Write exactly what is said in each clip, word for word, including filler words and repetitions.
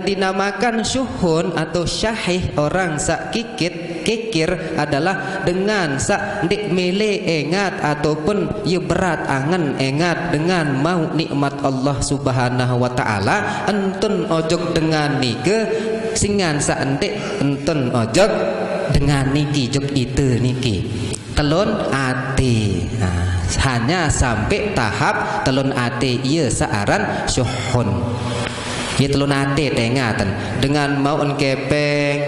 Dinamakan syuhun atau syahih orang sak kikit, kikir adalah dengan sak ndik mele engat ataupun ye berat angen engat dengan mau nikmat Allah Subhanahu wa Ta'ala, entun ojok dengan nike, singan sak ndik entun ojok dengan niki, jok ite niki. Telun ate. Nah, hanya sampai tahap telun ate, iya saaran syuhun. Iya telun ate tengaten. Dengan maun kepeng,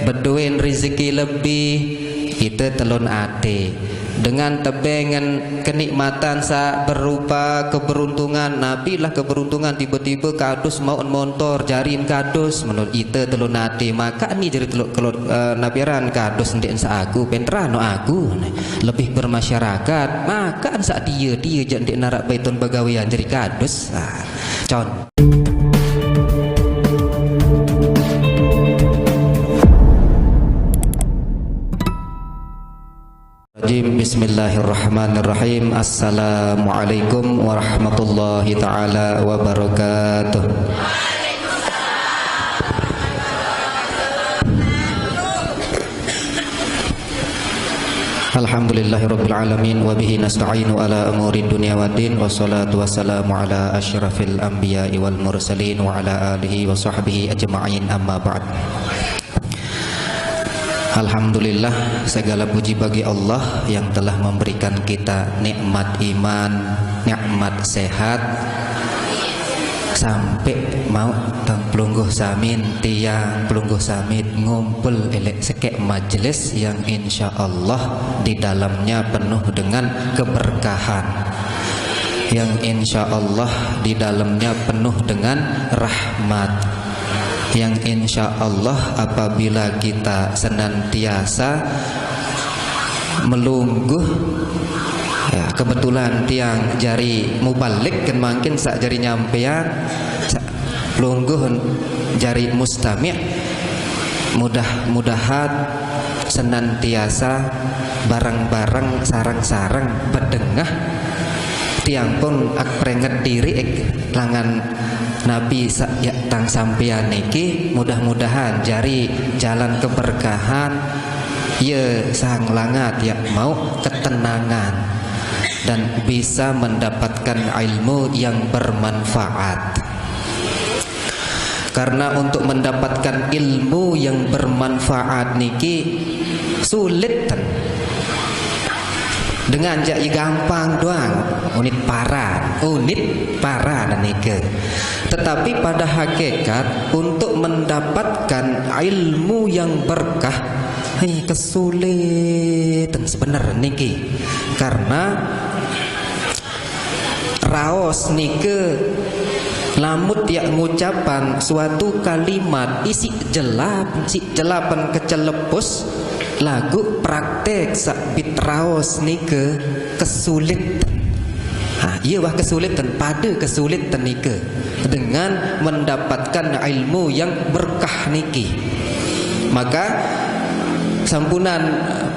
beduin rezeki lebih, ite telun ate. Dengan tebengen kenikmatan sa berupa keberuntungan, napilah keberuntungan tiba-tiba kadus maun montor, jarin kadus, menurut ite telun ate. Maka ni jari teluk kelot, eh, napiran kadus ndik sa aku, pentra no aku. Lebih bermasyarakat, maka sak dia, dia jak ndik narak baitun bagawian jari kadus. Ah, con. Bismillahirrahmanirrahim. Assalamualaikum warahmatullahi taala wabarakatuh. Alhamdulillahirabbil alamin, wa bihi nasta'inu ala umuri dunya waddin, wassalatu wassalamu ala asyrafil anbiya'i wal mursalin wa ala alihi wa sahbihi ajma'in, amma ba'd. Alhamdulillah, segala puji bagi Allah yang telah memberikan kita nikmat iman, nikmat sehat, sampai mau tang pelungguh samin, tiang pelungguh samit ngumpul elek sekek majelis yang insya Allah di dalamnya penuh dengan keberkahan, yang insya Allah di dalamnya penuh dengan rahmat, yang insya Allah apabila kita senantiasa melungguh, ya, kebetulan tiang jari mubalik kan, mangkin sak jari nyampean, sak lungguh jari mustami', mudah-mudahan senantiasa bareng-bareng, sareng-sareng bedengah, tiang pun ak prenget diri ek langan napi sak ya tang sampean niki, mudah-mudahan jari jalan keberkahan, ya sang langat ya mau ketenangan dan bisa mendapatkan ilmu yang bermanfaat. Karena untuk mendapatkan ilmu yang bermanfaat niki sulit ten. Dengan jak ye gampang doang, unit para, unit para dan nike. Tetapi pada hakikat untuk mendapatkan ilmu yang berkah, hei, kesulitan sebenar niki. Karena raos nike lamut ya ngucapan suatu kalimat isi jelap, isi jelapan kecelepus, lagu praktek sak bit raos nike kesulit. Ha, iya wah kesulitan, pada kesulitan nike dengan mendapatkan ilmu yang berkah niki. Maka sampunan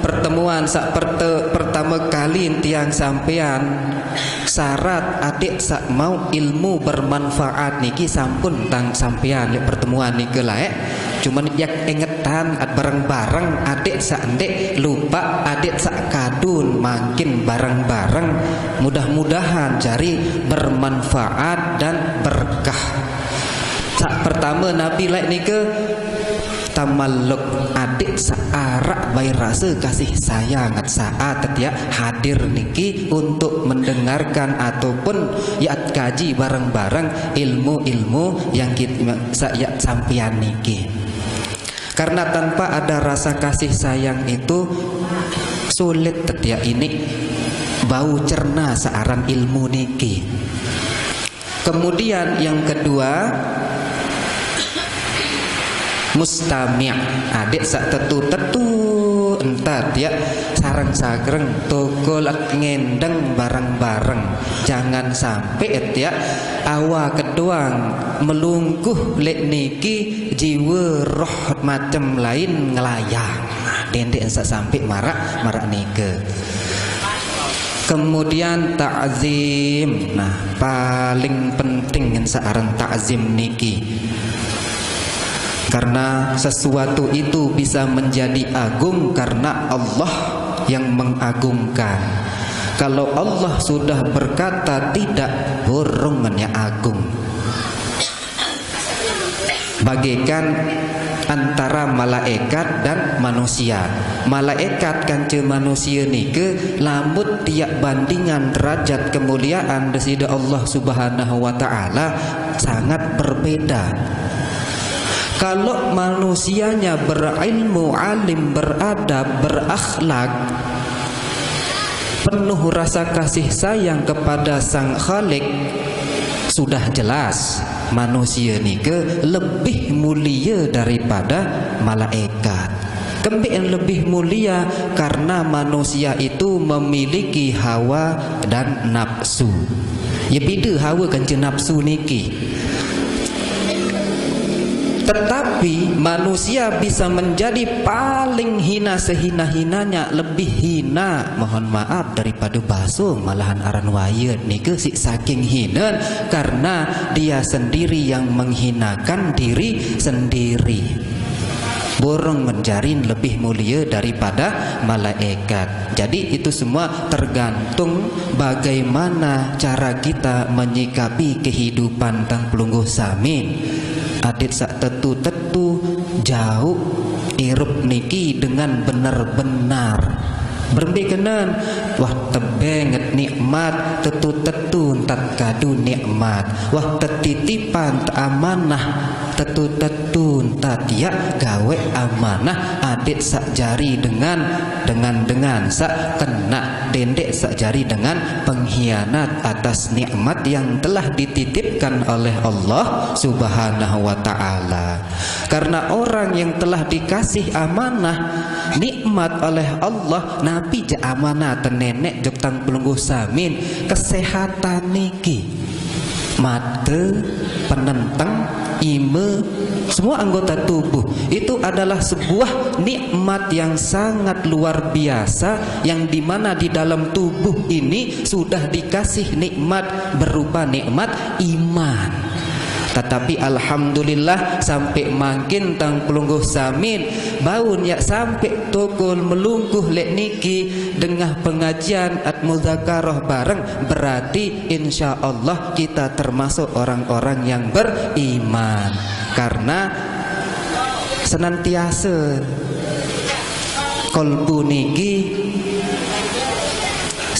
pertemuan sak perte-, pertama kali tiang sampean syarat adik sak mau ilmu bermanfaat niki sampun tang sampean lek pertemuan nike laek. Cuman yak ingetan at bareng-bareng adik sak ndek lupa, adik sak kadun mangkin bareng-bareng. Mudah-mudahan jari bermanfaat dan berkah. Sak pertama napi laek nike tamalluk adik sak arak bai rasa kasih sayang at saat ya hadir niki untuk mendengarkan ataupun ya kaji bareng-bareng ilmu-ilmu yang kita sak ya sampean niki. Karena tanpa ada rasa kasih sayang itu sulit tetia ini bau cerna searan ilmu niki. Kemudian yang kedua, mustami', adik sak tetu-tetu entat ya, sareng-sareng tokol ngendeng bareng-bareng. Jangan sampai ya awa keduang melungkuh lek niki jiwa roh macem lain ngelayang. Dendek ensak sampai marak, marak nike. Kemudian ta'zim. Nah, paling penting yang searan ta'zim niki. Karena sesuatu itu bisa menjadi agung karena Allah yang mengagungkan. Kalau Allah sudah berkata tidak, burung nya agung. Bagaikan antara malaikat dan manusia. Malaikat kanca manusia nike, lamun tiap bandingan derajat kemuliaan Desida Allah Subhanahu wa Ta'ala, sangat berbeda. Kalau manusianya berilmu, alim, beradab, berakhlak, penuh rasa kasih sayang kepada Sang Khalik, sudah jelas manusia nike lebih mulia daripada malaikat. Kembe'en lebih mulia? Karena manusia itu memiliki hawa dan nafsu. Ya, beda hawa kanca nafsu niki. Tetapi manusia bisa menjadi paling hina sehina-hinanya, lebih hina, mohon maaf, daripada basung, malahan aran wayet nike si saking hina, karena dia sendiri yang menghinakan diri sendiri. Burung ngejarin lebih mulia daripada malaikat. Jadi, itu semua tergantung bagaimana cara kita menyikapi kehidupan tang pelungguh sami. Adat sak tetu-tetu, jauh irup niki dengan benar-benar. Berembe kenen? Wah, tebenget nikmat, tetu-tetu ntat kadu nikmat. Wah, tetitipan, amanah, tetu-tetu ntat ya gawe amanah. Adat sak jari dengan, dengan, dengan sak kena, dendek sak jari dengan pengkhianat atas nikmat yang telah dititipkan oleh Allah Subhanahu wa Ta'ala. Karena orang yang telah dikasih amanah nikmat oleh Allah, napi ja amanah te nenek jok tang pelungguh samin, kesehatan niki, mata, penenteng, ime, semua anggota tubuh itu adalah sebuah nikmat yang sangat luar biasa, yang dimana di dalam tubuh ini sudah dikasih nikmat berupa nikmat iman. Tetapi alhamdulillah, sampai mangkin tang pelungguh samin baun ya sampai tokol melungkuh lek niki dengah pengajian at muzakarah bareng, berarti insya Allah kita termasuk orang-orang yang beriman. Karena senantiasa kolbu niki,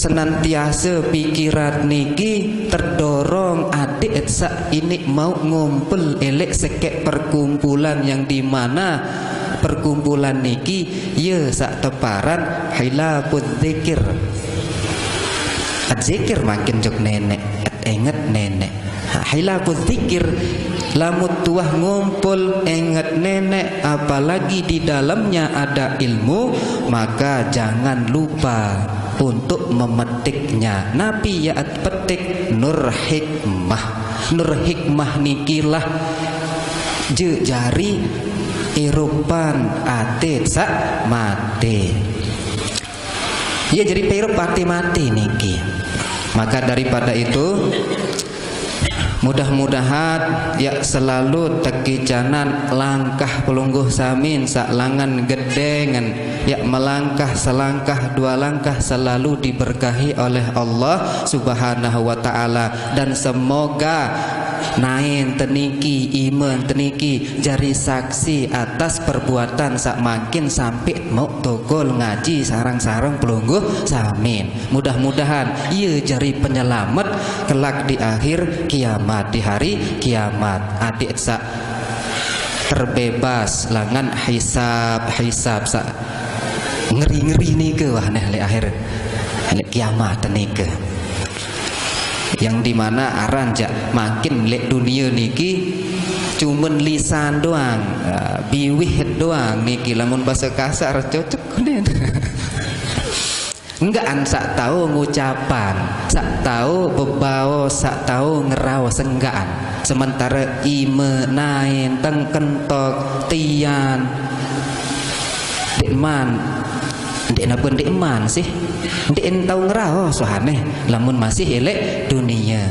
senantiasa pikiran niki terdorong adik sak ini mau ngumpul elek sekek perkumpulan yang dimana perkumpulan niki ya sak teparan hilaput zikir. At zikir makin jok nenek, at enget nenek. Nah, hilaput zikir, lamun tuah ngumpul enget nenek, apalagi di dalamnya ada ilmu, maka jangan lupa untuk memetiknya. Napi ya at petik? Nur hikmah. Nur hikmah nikilah je jari irupan atit sak mati. Ia jadi perup pati mati niki. Maka daripada itu, mudah-mudahan ya selalu tekicanan langkah pelungguh samin sak langan gedengan, ya melangkah selangkah dua langkah selalu diberkahi oleh Allah Subhanahu wa Ta'ala. Dan semoga nain teniki, iman teniki, jari saksi atas perbuatan sak mangkin sampai mau tokol ngaji sarang-sarang pelungguh samin. Mudah-mudahan ia jari penyelamat kelak di akhir kiamat, di hari kiamat. Adik sak terbebas langan hisab, hisab sak ngeri-ngeri nike wah neh lek akhir lek kiamat nike. Yang dimana aran jak makin lek dunia niki cuman lisan doang, eh, biwih doang niki, lamun bahasa kasar cocok kunen. Enggaan sak tahu ngucapan, sak tahu bebao, sak tahu ngerau senggaan. Sementara ime nain tengkentok tian dekman, dek napa dekman sih? Dek entau ngerau sohaneh lamun masih elek dunia.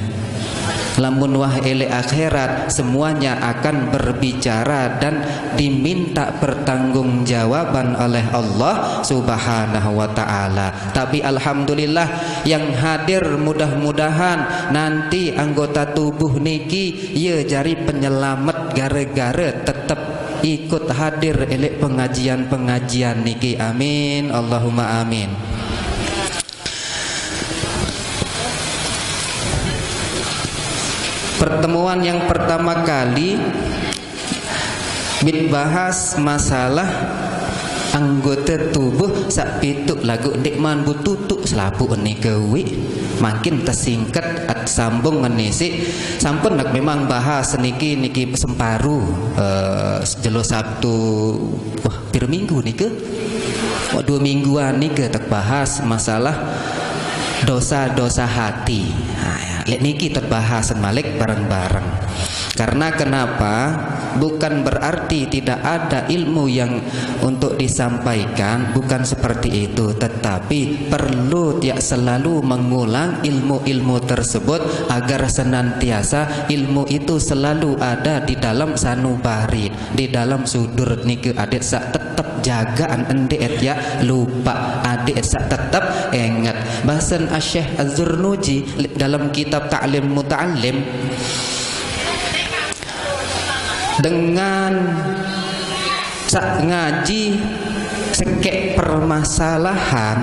Lamun wah elek akhirat, semuanya akan berbicara dan diminta pertanggungjawaban oleh Allah Subhanahu wa Ta'ala. Tapi alhamdulillah, yang hadir, mudah-mudahan nanti anggota tubuh niki, ya, jari penyelamat gara-gara tetap ikut hadir elek pengajian-pengajian niki. Amin, Allahumma amin. Pertemuan yang pertama kali bit bahas masalah anggota tubuh sak pitu lagu ndik man bututuk selapu niki wi. Makin tersingkat at sambung ngenisi sampun nak memang bahas niki niki semparu, eh, jelo Sabtu, wah, pir minggu niki. Wah, dua mingguan niki terbahas masalah dosa-dosa hati. Nah, ya, lek niki terbahas malik bareng-bareng. Karena kenapa? Bukan berarti tidak ada ilmu yang untuk disampaikan, bukan seperti itu. Tetapi perlu tiap selalu mengulang ilmu-ilmu tersebut agar senantiasa ilmu itu selalu ada di dalam sanubari, di dalam sudur niki adik sak tetep jagaan, ndik ya lupa, adik sak tetep ingat. Basen Syekh Az-Zurnuji dalam kitab Ta'lim Muta'allim, dengan sak ngaji sekek permasalahan,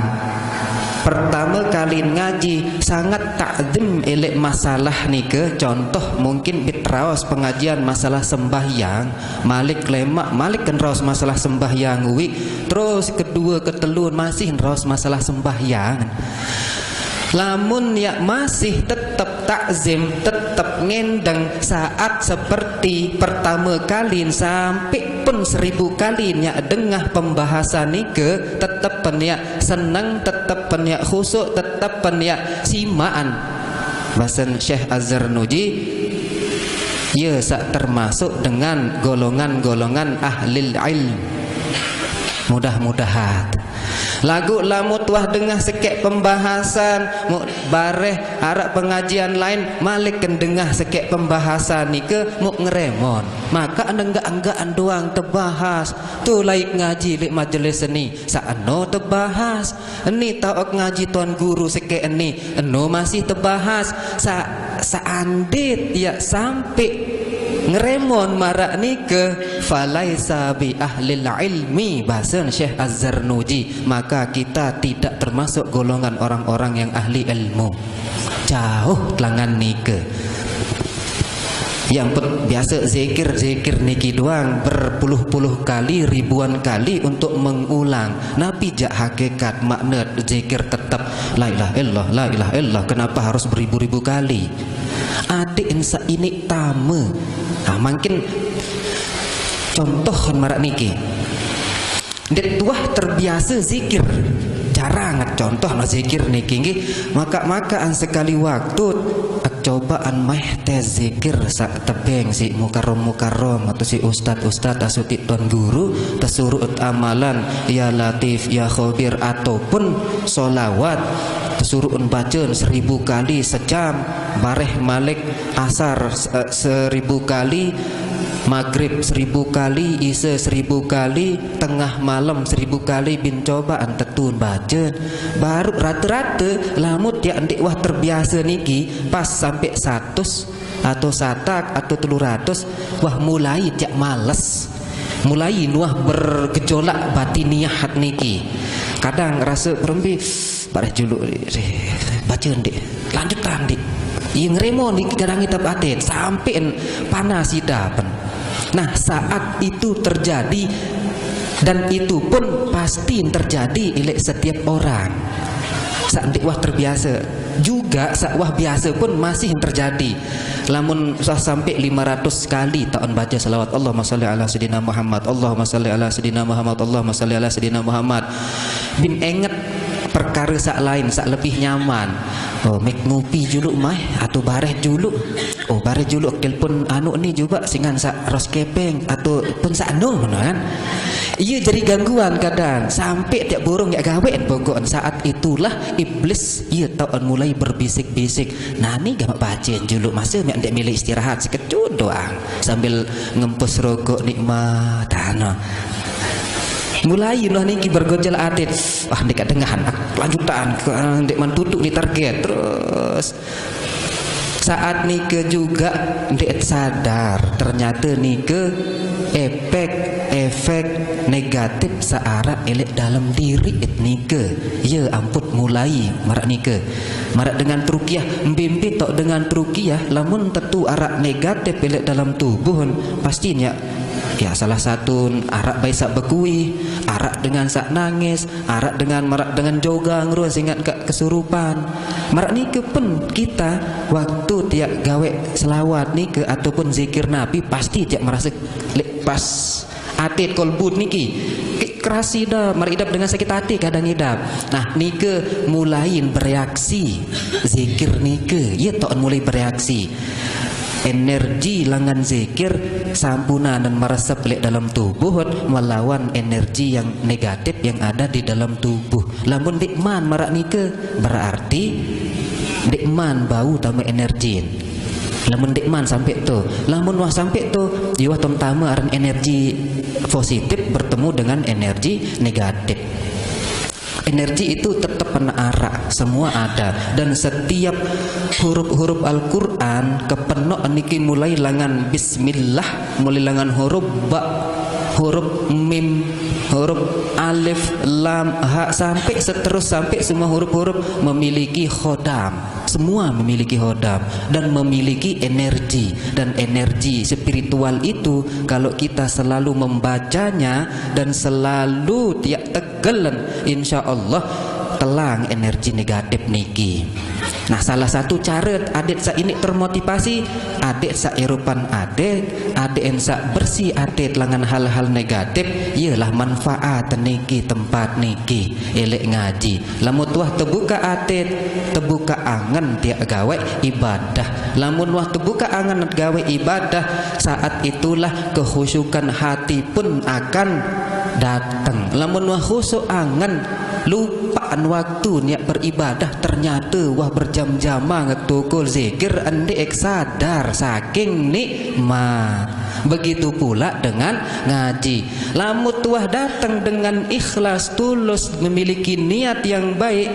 pertama kali ngaji sangat takzim elek masalah nike. Contoh mungkin bit raos pengajian masalah sembahyang, malik lemak, malik kan raos masalah sembahyang wi, terus kedua ketelun masih raos masalah sembahyang. Lamun ya masih tetap takzim, tetap ngendeng saat seperti pertama kali sampai pun seribu kali nyak dengah pembahasan nike, tetep pen ya seneng, tetep pen ya khusuk, tetep pen ya simaan. Basen Syekh Azhar Nuji, ya sak termasuk dengan golongan-golongan ahlil ilm. Mudah-mudahan. Lagu lamut wah dengah sekek pembahasan, mu bareh arak pengajian lain, malik kendengah sekek pembahasan nike mu ngeremon. Maka nenggak-enggakan doang tebahas. Tu laik ngaji lik majelis seni, saeno tebahas. Eni taok ngaji tuan guru sekek eni, eno masih tebahas. Sa seandit ya sampai ngeremon marak nike, falaisa bi ahlil ilmi, basen Syekh Azhar Nuji, maka kita tidak termasuk golongan orang-orang yang ahli ilmu. Jauh telangan nike. Yang pet- biasa zikir-zikir niki doang berpuluh-puluh kali, ribuan kali untuk mengulang. Napi jak hakikat makna zikir tetap la ilaha illallah, la ilaha illallah? Kenapa harus beribu-ribu kali? Adik insa ini tame. Nah, mungkin contoh marak niki. Ndet tuah terbiasa zikir. Jarang contoh no zikir niki nggih. Maka-makaan sekali waktu cobaan maih tes zikir sak tebeng si mukarom-mukarom atau si ustad-ustad asuti tuan guru, tesuruh amalan ya latif ya khobir ataupun solawat, tesuruh bacaan seribu kali sejam, bareh malik asar se- seribu kali, maghrib seribu kali, isa seribu kali, tengah malam seribu kali bin cobaan tetun bacaan. Baru rata-rata lamut ya ndik wah terbiasa niki pas sampai satus atau satak atau telu ratus, wah mulai jak males. Mulai nuah bergejolak batiniah niki. Kadang rasa berembi, bareh juluk, baca ndik, lanjutan ndik. Yang remo ndik kadang kita batin sampai panas hidapan. Nah, saat itu terjadi dan itu pun pasti terjadi ilek setiap orang. Sak ndik wah terbiasa juga, sak wah biasa pun masih terjadi. Lamun usah sampai lima ratus kali taun baca salawat Allahumma salli ala sayyidina Muhammad, Allahumma salli ala sayyidina Muhammad, Allahumma salli ala sayyidina Muhammad. Bin enget perkara sak lain, sak lebih nyaman. Oh, mek ngupi juluk maih atau bareh juluk. Oh, bareh juluk telepon anu ni juga singan sak ros kepeng atau pun sak anu kan. Iya, jadi gangguan kadang sampai tiap burung ya gawean pokoknya. Saat itulah iblis iya tau mulai berbisik-bisik, nani gamak pacen julu masa mek ndeq milih istirahat sekejut doang sambil ngempus rokok nikmat tanah. Mulai noh niki bergonjal atit, ah ndeq dengahan, ah, lanjutan ke ndeq mantutuk ni target terus. Saat nike juga ndeq sadar ternyata nike efek-efek negatif searaq eleq dalam diri nike. Ya ampun, mulai maraq nike. Maraq dengan truqyah, mbimbi tok dengan truqyah, lamun tetu araq negatif eleq dalam tubuh, pasti nyak ya salah satu araq bae saq bekuih, araq dengan saq nangis, araq dengan maraq dengan jogang ruan singat kak kesurupan. Maraq nike pun kita waktu tiap gaweq selawat nike ataupun zikir Nabi pasti tiap merasa leq pas atit kolbut niki. Ke-, kerasi dah maraq idap dengan sakit hati kadang idap. Nah, nike mulain bereaksi. Zikir nike, ye tok mulai bereaksi. Energi langan zikir sampunan dan meresep leq dalam tubuh melawan energi yang negatif yang ada di dalam tubuh. Lamun ndeqman maraq nike, berarti ndeqman bau tame energin. Lamun ndeqman sampai tu, lamun wah sampai tu, iwah tom tame aran energi positif bertemu dengan energi negatif. Energi itu tetep pernah araq, semua ada. Dan setiap huruf-huruf Al-Quran kepenoq niki mulai langan bismillah, mulai langan huruf ba, huruf mim, huruf alif, lam, ha, sampai seterus, sampai semua huruf-huruf memiliki khodam. Semua memiliki khodam dan memiliki energi. Dan energi spiritual itu, kalau kita selalu membacanya dan selalu tiap tegelen, insya Allah telang energi negatif niki. Nah, salah satu cara adeq saq ini termotivasi, adeq saq erupan adeq, adeq en saq bersih atit langan hal-hal negatif, ialah manfaat niki tempat niki, eleq ngaji. Lamun tuah tebuka atit, tebuka angen tiap gaweq ibadah. Lamun wah tebuka angen gaweq ibadah, saat itulah kehusyukan hati pun akan dateng. Lamun wah khusyuk angen, lupaan waktu niat beribadah, ternyata wah berjam-jama ngetokol zikir, ndeq sadar saking nikmat. Begitu pula dengan ngaji. Lamun tuah dateng dengan ikhlas, tulus, memiliki niat yang baik,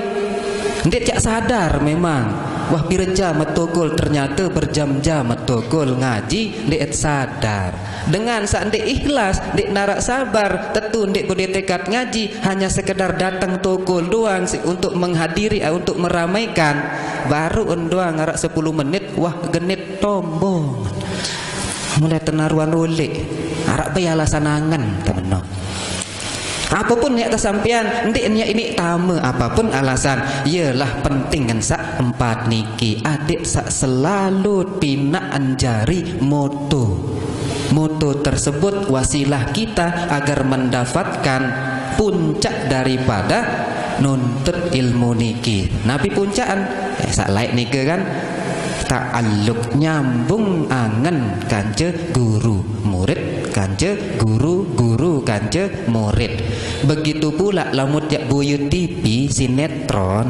ndeq cak sadar memang. Wah pire jam metokol, ternyata berjam-jam metokol ngaji, ndeq sadar. Dengan saq ndeq ikhlas, ndeq naraq sabar, tetu ndeq bedoe tekad ngaji, hanya sekedar dateng tokol doang si-, untuk menghadiri, eh, untuk meramaikan, baru en doang araq sepuluh menit, wah genit tombong. Mulai tenaruan uleq, araq bae alasan angen, temeno. Apapun niat kesampean, ndeq niat ini tame, apapun alasan, ialah penting ngen saq empat niki, adeq saq selalu pinaqen jari moto. Moto tersebut wasilah kita agar mendapatkan puncak daripada nuntut ilmu niki. Napi puncak en? Eh, saq laeq nike kan, ta'alluq, nyambung angen kance guru, murid kance guru, guru kance murid. Begitu pula lamun jaq boye T V, sinetron,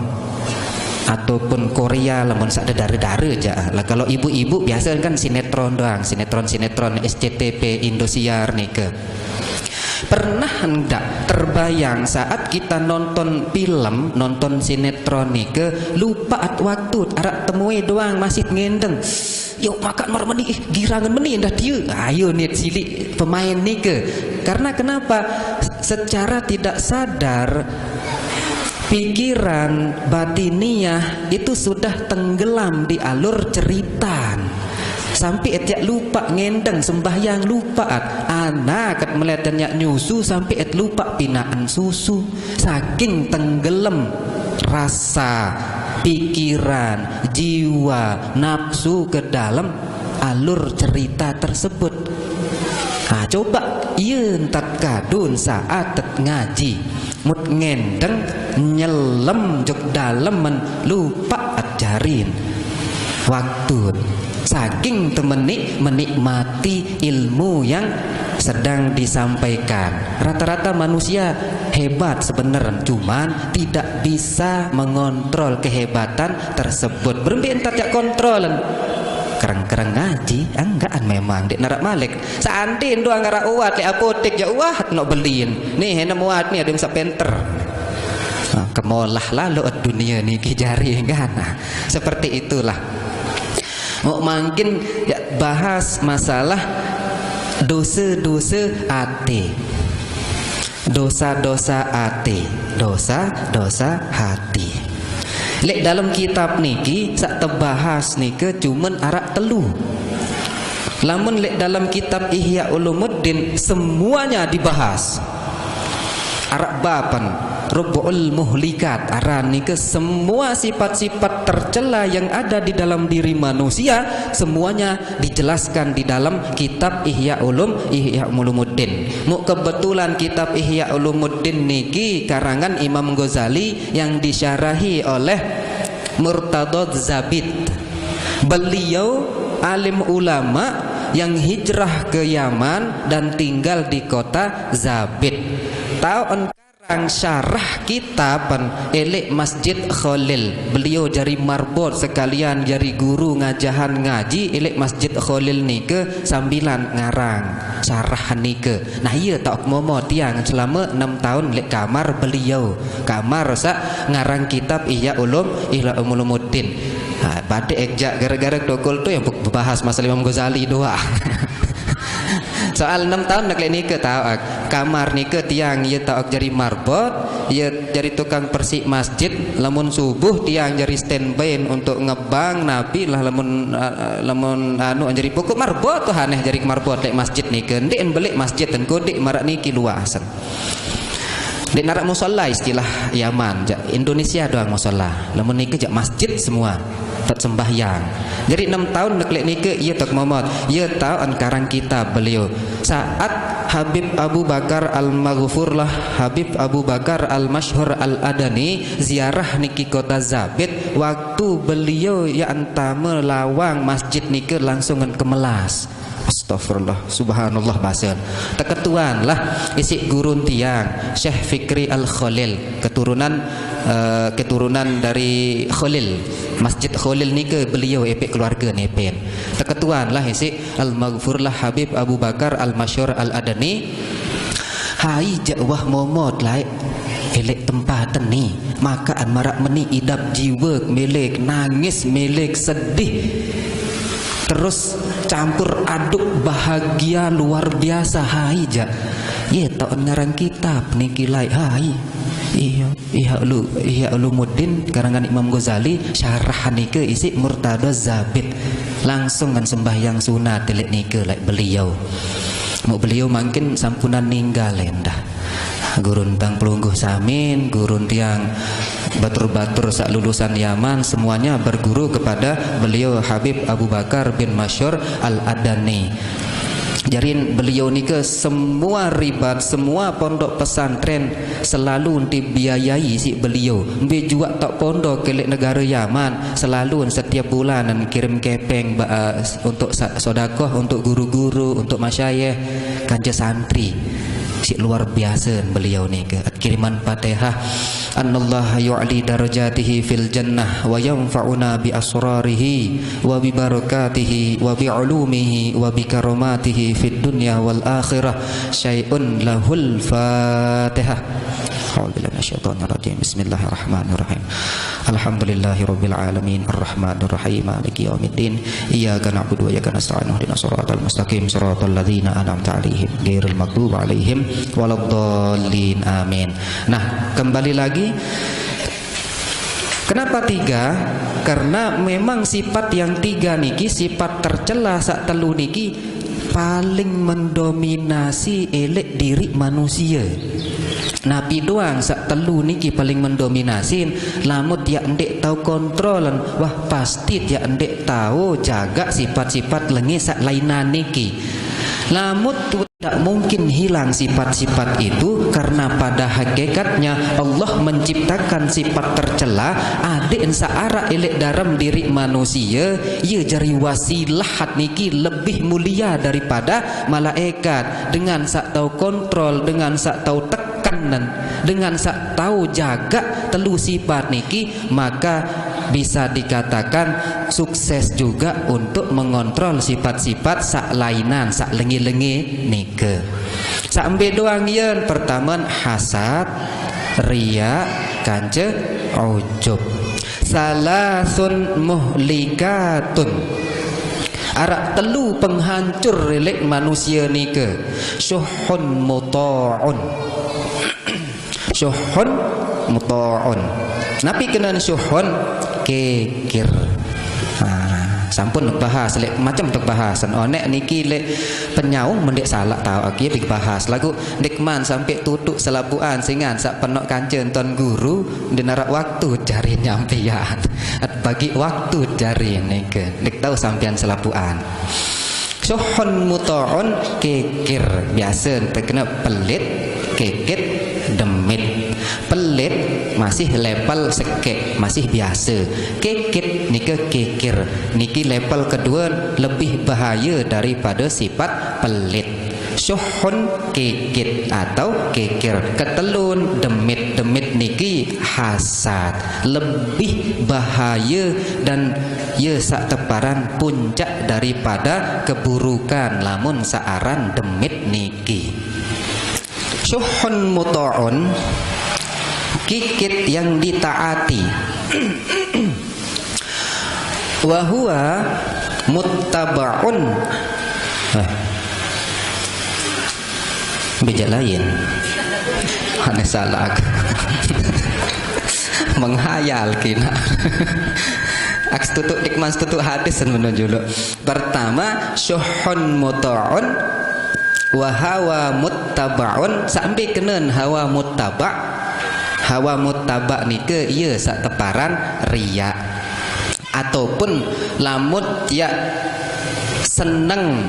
ataupun Korea, lamun saq dedare-dare jaq. Lah, kalau ibu-ibu biasa kan sinetron doang, sinetron-sinetron S C T V, Indosiar nike. Pernah ndak terbayang saat kita nonton film, nonton sinetron nike, lupaat waktu, araq temue doang masih ngendeng. Yuk makan maraq meni, ih, girangan meni endah dia. Ayo niat silik pemain nike. Karena kenapa? Secara tidak sadar, pikiran batiniah itu sudah tenggelam di alur ceritan. Sampai etiak lupa ngendeng sembahyang, lupa at. Anak kat melihat nyak nyusu sampai et lupa pinaan susu. Saking tenggelam rasa, pikiran, jiwa, nafsu ke dalam alur cerita tersebut. Ah, coba, iya entat kadun saat et ngaji. Mut ngendeng nyelem jok dalemen, lupa ajarin. Waktu saking temenik menikmati ilmu yang sedang disampaikan. Rata-rata manusia hebat sebenarnya, cuman tidak bisa mengontrol kehebatan tersebut. Berembe entat jak kontrolan. Kereng-kereng ngaji, anggaan memang dek narak malik. Sandi doang ngarak uat lek apotek jak uat nok belin. Nih, enak muat nih, ada yang sepenter. Nah, kemolah lalu dunia nih ki jari kan. Nah, seperti itulah. Mau mangkin ya bahas masalah dosa-dosa ati. Dosa-dosa ati, dosa-dosa hati. Lek dalam kitab niki sak tebahas nika cuman arak telu. Lamun lek dalam kitab Ihya Ulumuddin semuanya dibahas. Arak bapan Rub'ul Muhlikat aran nika semua sifat-sifat tercela yang ada di dalam diri manusia semuanya dijelaskan di dalam kitab Ihya Ulum Ihya Ulumuddin. Mu kebetulan kitab Ihya Ulumuddin niki karangan Imam Ghazali yang disyarahi oleh Murtadha Zabid. Beliau alim ulama yang hijrah ke Yaman dan tinggal di kota Zabid. Tahu Karang syarah kitab elek Masjid Khalil. Beliau jari marbot sekalian jari guru ngajahan ngaji elek Masjid Khalil nike sambilan ngarang syarah nike. Nah, iya tak momo tiang selama enam tahun lek kamar beliau. Kamar sak ngarang kitab Ihya Ulum Ihya Ulumuddin. Ha, badek ekjak gara-gara dokol tu yang bahas masalah Imam Ghazali doang. Soal enam tahun nak lek nike tahu ak. Kamar nike tiang ye tahu ak jari marbot, ye jari tukang persik masjid. Lamun subuh tiang jari standby untuk ngebang napi lah lamun uh, lamun anu jari pokok marbot tu haneh jari marbot lek masjid nike. Ndik en belik masjid ten kodik marak niki luasen. Dek narak musala istilah Yaman, jak Indonesia doang musala. Lamun nike jak masjid semua. Tempat sembahyang. Jadi enam tahun nak lek nike ia tak momot. Ia tahu an karang kitab beliau. Saat Habib Abu Bakar Al-Maghfurlah, Habib Abu Bakar Al-Masyhur Al-Adani ziarah niki kota Zabid, waktu beliau ya entama lawang masjid nike langsung ngan kemelas. Astagfirullah, subhanallah bahasa. Teketuan lah isik gurun tiang Syekh Fikri Al Khalil, keturunan uh, keturunan dari Khalil. Masjid Khalil nike beliau epek keluarga nepen. Teketuan lah isik Al Maghfurlah Habib Abu Bakar Al Masyhur Al Adani. Hai jak wah momot lai elek tempaten ni. Makaan marak meni idap jiwa melek nangis melek sedih. Terus campur aduk bahagia luar biasa hai jak. Ye tak ngarang kitab niki lai hai. Iya, Ihya Ulu, Ihya Ulumuddin karangan Imam Ghazali syarah nike isik Murtadha Zabid. Langsung kan sembahyang sunat telik nike like beliau. Mau beliau mungkin sampunan ninggal endah. Gurun tang pelungguh samin, gurun tiang batur-batur sak lulusan Yaman semuanya berguru kepada beliau Habib Abu Bakar bin Masyur Al Adani. Jarin beliau ni ke semua ribat, semua pondok pesantren selalu dibiayai si beliau. Mbe juak tak pondok kelek negara Yaman selalu setiap bulan kirim kepeng uh, untuk sodakoh untuk guru-guru, untuk masyayikh, kanja santri. Si luar biasa beliau ni ke kiriman Fatihah. Annallaha yu'li darajatihi fil jannah wa yanfa'una bi asrarihi wa bi barakatihi wa bi ulumihi wa bi karamatihi fid dunya wal akhirah syai'un lahul Fatihah. A'udzubillahi minasyaitonir rajim. Bismillahirrahmanirrahim. Alhamdulillahirabbil alamin arrahmanirrahim maliki yaumiddin. Iyyaka na'budu wa iyyaka nasta'in. Ihdinas siratal mustaqim siratal ladzina an'amta 'alaihim ghairil maghdubi 'alaihim waladdallin. Amin. Nah, kembali lagi. Kenapa tiga? Karena memang sifat yang tiga niki sifat tercela sak telu niki paling mendominasi elek diri manusia. Napi doang sak telu niki paling mendominasi. Lamun tiak ndek tahu kontrolan, wah pasti tiak ndek tahu jaga sifat-sifat lengi sak lainan niki. Lamut tu tidak mungkin hilang sifat-sifat itu, karena pada hakikatnya Allah menciptakan sifat tercela. Adik sa'ara elek dalam diri manusia, ia jari wasilah niki lebih mulia daripada malaikat. Dengan sak tahu kontrol, dengan sak tahu tekan, dengan sak tahu jaga telu sifat niki, maka bisa dikatakan sukses juga untuk mengontrol sifat-sifat sak lainan, sak lengi-lengi nike. Sak embe doang yen, pertama hasad, ria, kance, ujub. Salasun muhlikatun. Arak telu penghancur elek manusia nike. Syuhun muta'un. Syuhun muta'un. Napi kenen syuhun? Kikir. Ha, sampun tek bahas, lek macam tek bahas. Onek niki lek penyaung mendek salah tahu, akhir dibahas. Lagu dikman sampai tutuk selapuan singan sak penok kanca enton guru, dinarak waktu jari nyampian. At bagi waktu jari nike. Dik tahu sampian selapuan. Syuhun muta'un, kikir. Biasa terkena pelit, kikit, demit. Pelit masih level sekek, masih biasa. Kikit nika kikir. Niki level kedua, lebih bahaya daripada sifat pelit. Syuhun kikit atau kikir. Ketelun demit. Demit niki hasad. Lebih bahaya dan ia sak teparan puncak daripada keburukan lamun saaran demit niki. Syuhun muta'un, kikit yang ditaati. Wa huwa muttaba'un. Eh. Beja lain. Aneh salah aku. Menghayal kina. Aks tutuk dikman tutuk hadis menuju lo. Pertama, syuhun muta'un wa hawa muttaba'un. Sampai kenen hawa muttaba'. Hawa muttaba' nike ia sak teparan ria. Ataupun lamut ya seneng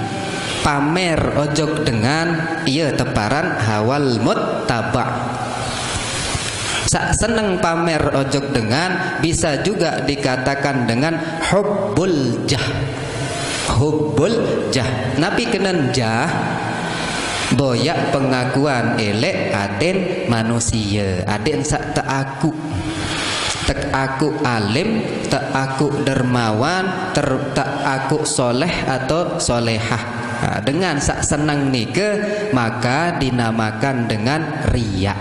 pamer ojok dengan ia teparan hawal muttaba'. Sak seneng pamer ojok dengan bisa juga dikatakan dengan hubbul jah. Hubbul jah. Napi kenen jah? Boyak pengakuan elek aten manusia. Aden sak teaku. Tek aku alim, tek aku dermawan, ter, tek aku soleh atau solehah. Nah, dengan sak senang nike, maka dinamakan dengan riya.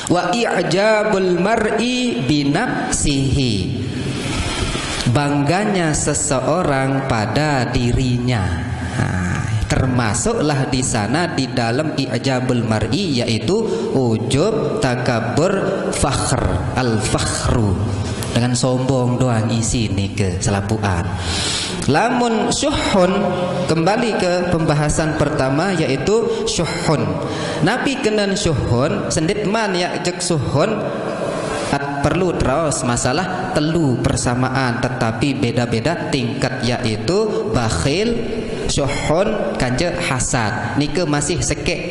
Wa i'jabul mar'i binafsihi. Bangganya seseorang pada dirinya. Nah, termasuklah di sana di dalam i'jabul mar'i, yaitu ujub, takabur, fakhr, al-fakhru. Dengan sombong doang isi nike selapuan. Lamun syuhun, kembali ke pembahasan pertama, yaitu syuhun. Napi kenen syuhun, sendit man ya jek syuhun, at perlu terus masalah telu persamaan, tetapi beda-beda tingkat, yaitu bakhil, syuhun, kanje hasad. Nike masih sekek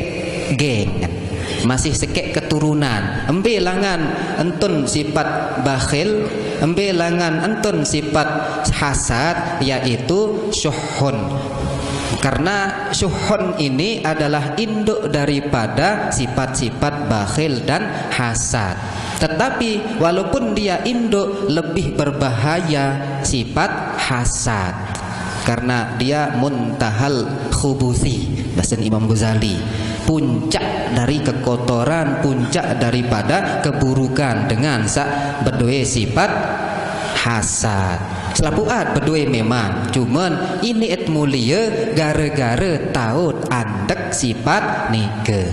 geng. Masih sekek keturunan. Embe langan entun sifat bakhil, embe langan entun sifat hasad, yaitu syuhun. Karena syuhun ini adalah induk daripada sifat-sifat bakhil dan hasad. Tetapi walaupun dia induk, lebih berbahaya sifat hasad. Karena dia muntahal khubuthi, bahasa Imam Ghazali. Puncak dari kekotoran, puncak daripada keburukan dengan sak bedoe sifat hasad. Selapuat bedoe memang, cuman ini et mulia gara-gara taut andek sifat nike.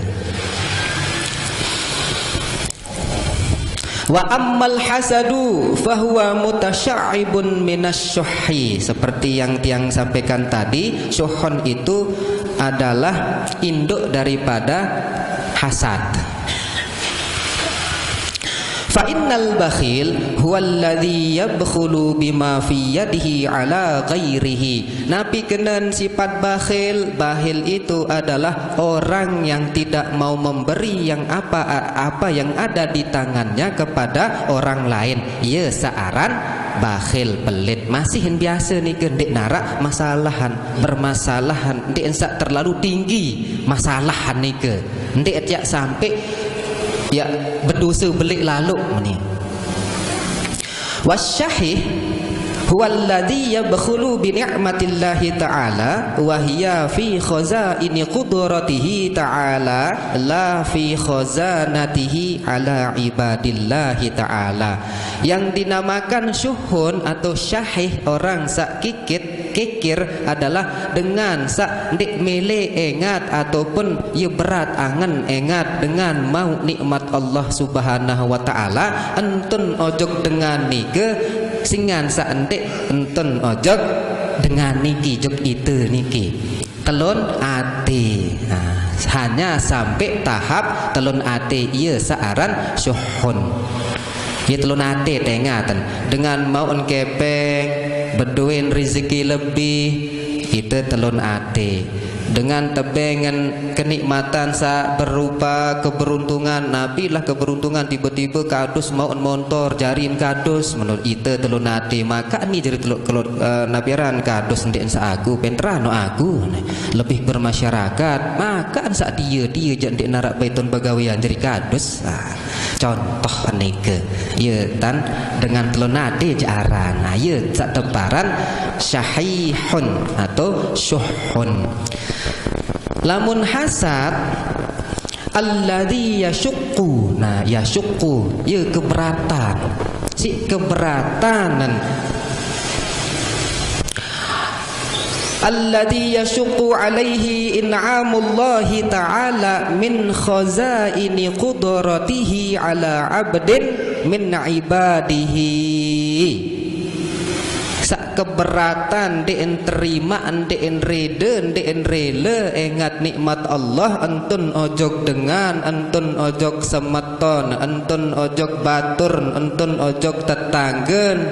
Wa ammal hasadu fahuwa mutasya'ibun minasy syuhi. Seperti yang tiang sampaikan tadi, syuhun itu adalah induk daripada hasad. Fa innal bakhil huwalladzi yabkhulu bima fi yadihi ala ghairihi. Napi kenen sifat bakhil? Bakhil itu adalah orang yang tidak mau memberi yang apa apa yang ada di tangannya kepada orang lain. Ye saaran bakhil, pelit. Masih biasa nike, ndeq narak masalahan, permasalahan, ndeq ensak terlalu tinggi masalahan nike. Ndeq tiak sampai ya berdosa belik lalu meni. Wasyahih huwalladzi yabkhulu bi ni'matillahi ta'ala wa hiya fi khazaini qudratihi ta'ala la fi khazanatihi ala ibadillahi ta'ala. Yang dinamakan syuhun atau syahih, orang sak kikit kikir, adalah dengan sak ndeq mele engat ataupun ye berat angen engat dengan mau nikmat Allah Subhanahu wa Ta'ala, entun ojok dengan nike, singan sak ndeq entun ojok dengan niki, jok ite niki. Telun ate. Nah, hanya sampai tahap telun ate, ye saaran syuhun. Ye telun ate tengaten. Dengan maun kepeng, bedoen rezeki lebih, ite telun ate. Dengan tebengen kenikmatan sa berupa keberuntungan, napi lah keberuntungan tiba-tiba kadus maun montor, jarin kadus, menurut ite telun ate. Maka ni jari teluk kelut, eh, napi aran kadus ndeq sa aku, penterano aku, lebih bermasyarakat. Maka sak tie, tie jaq ndeq narak beton begawean jari kadus. Ah. Contoh nike, ye tan dengan telun ate jaq aran. Nah, ye saq teparan syahihun atau syuhun. Lamun hasad, alladzi yasyuqqu. Nah, yasyuqqu, ye keberatan. Si keberatanan. Alladzi yasyuqqu alaihi in'amullahi ta'ala min khazaini qudratihi ala abdin min ibadihi. Sak keberatan ndeqen terima, ndeqen rede, ndeqen rele engat nikmat Allah, entun ojok dengan, entun ojok semeton, entun ojok batur, entun ojok tetanggen.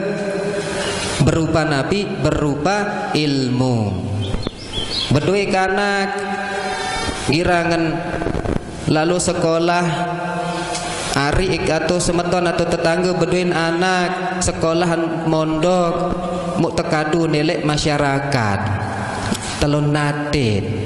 Berupa napi? Berupa ilmu. Bedoe kanak, girangen lalo sekolah, ari ik atau semeton atau tetangge bedoen anak sekolahan mondok, muq tekadu neleq masyarakat. Telun nate.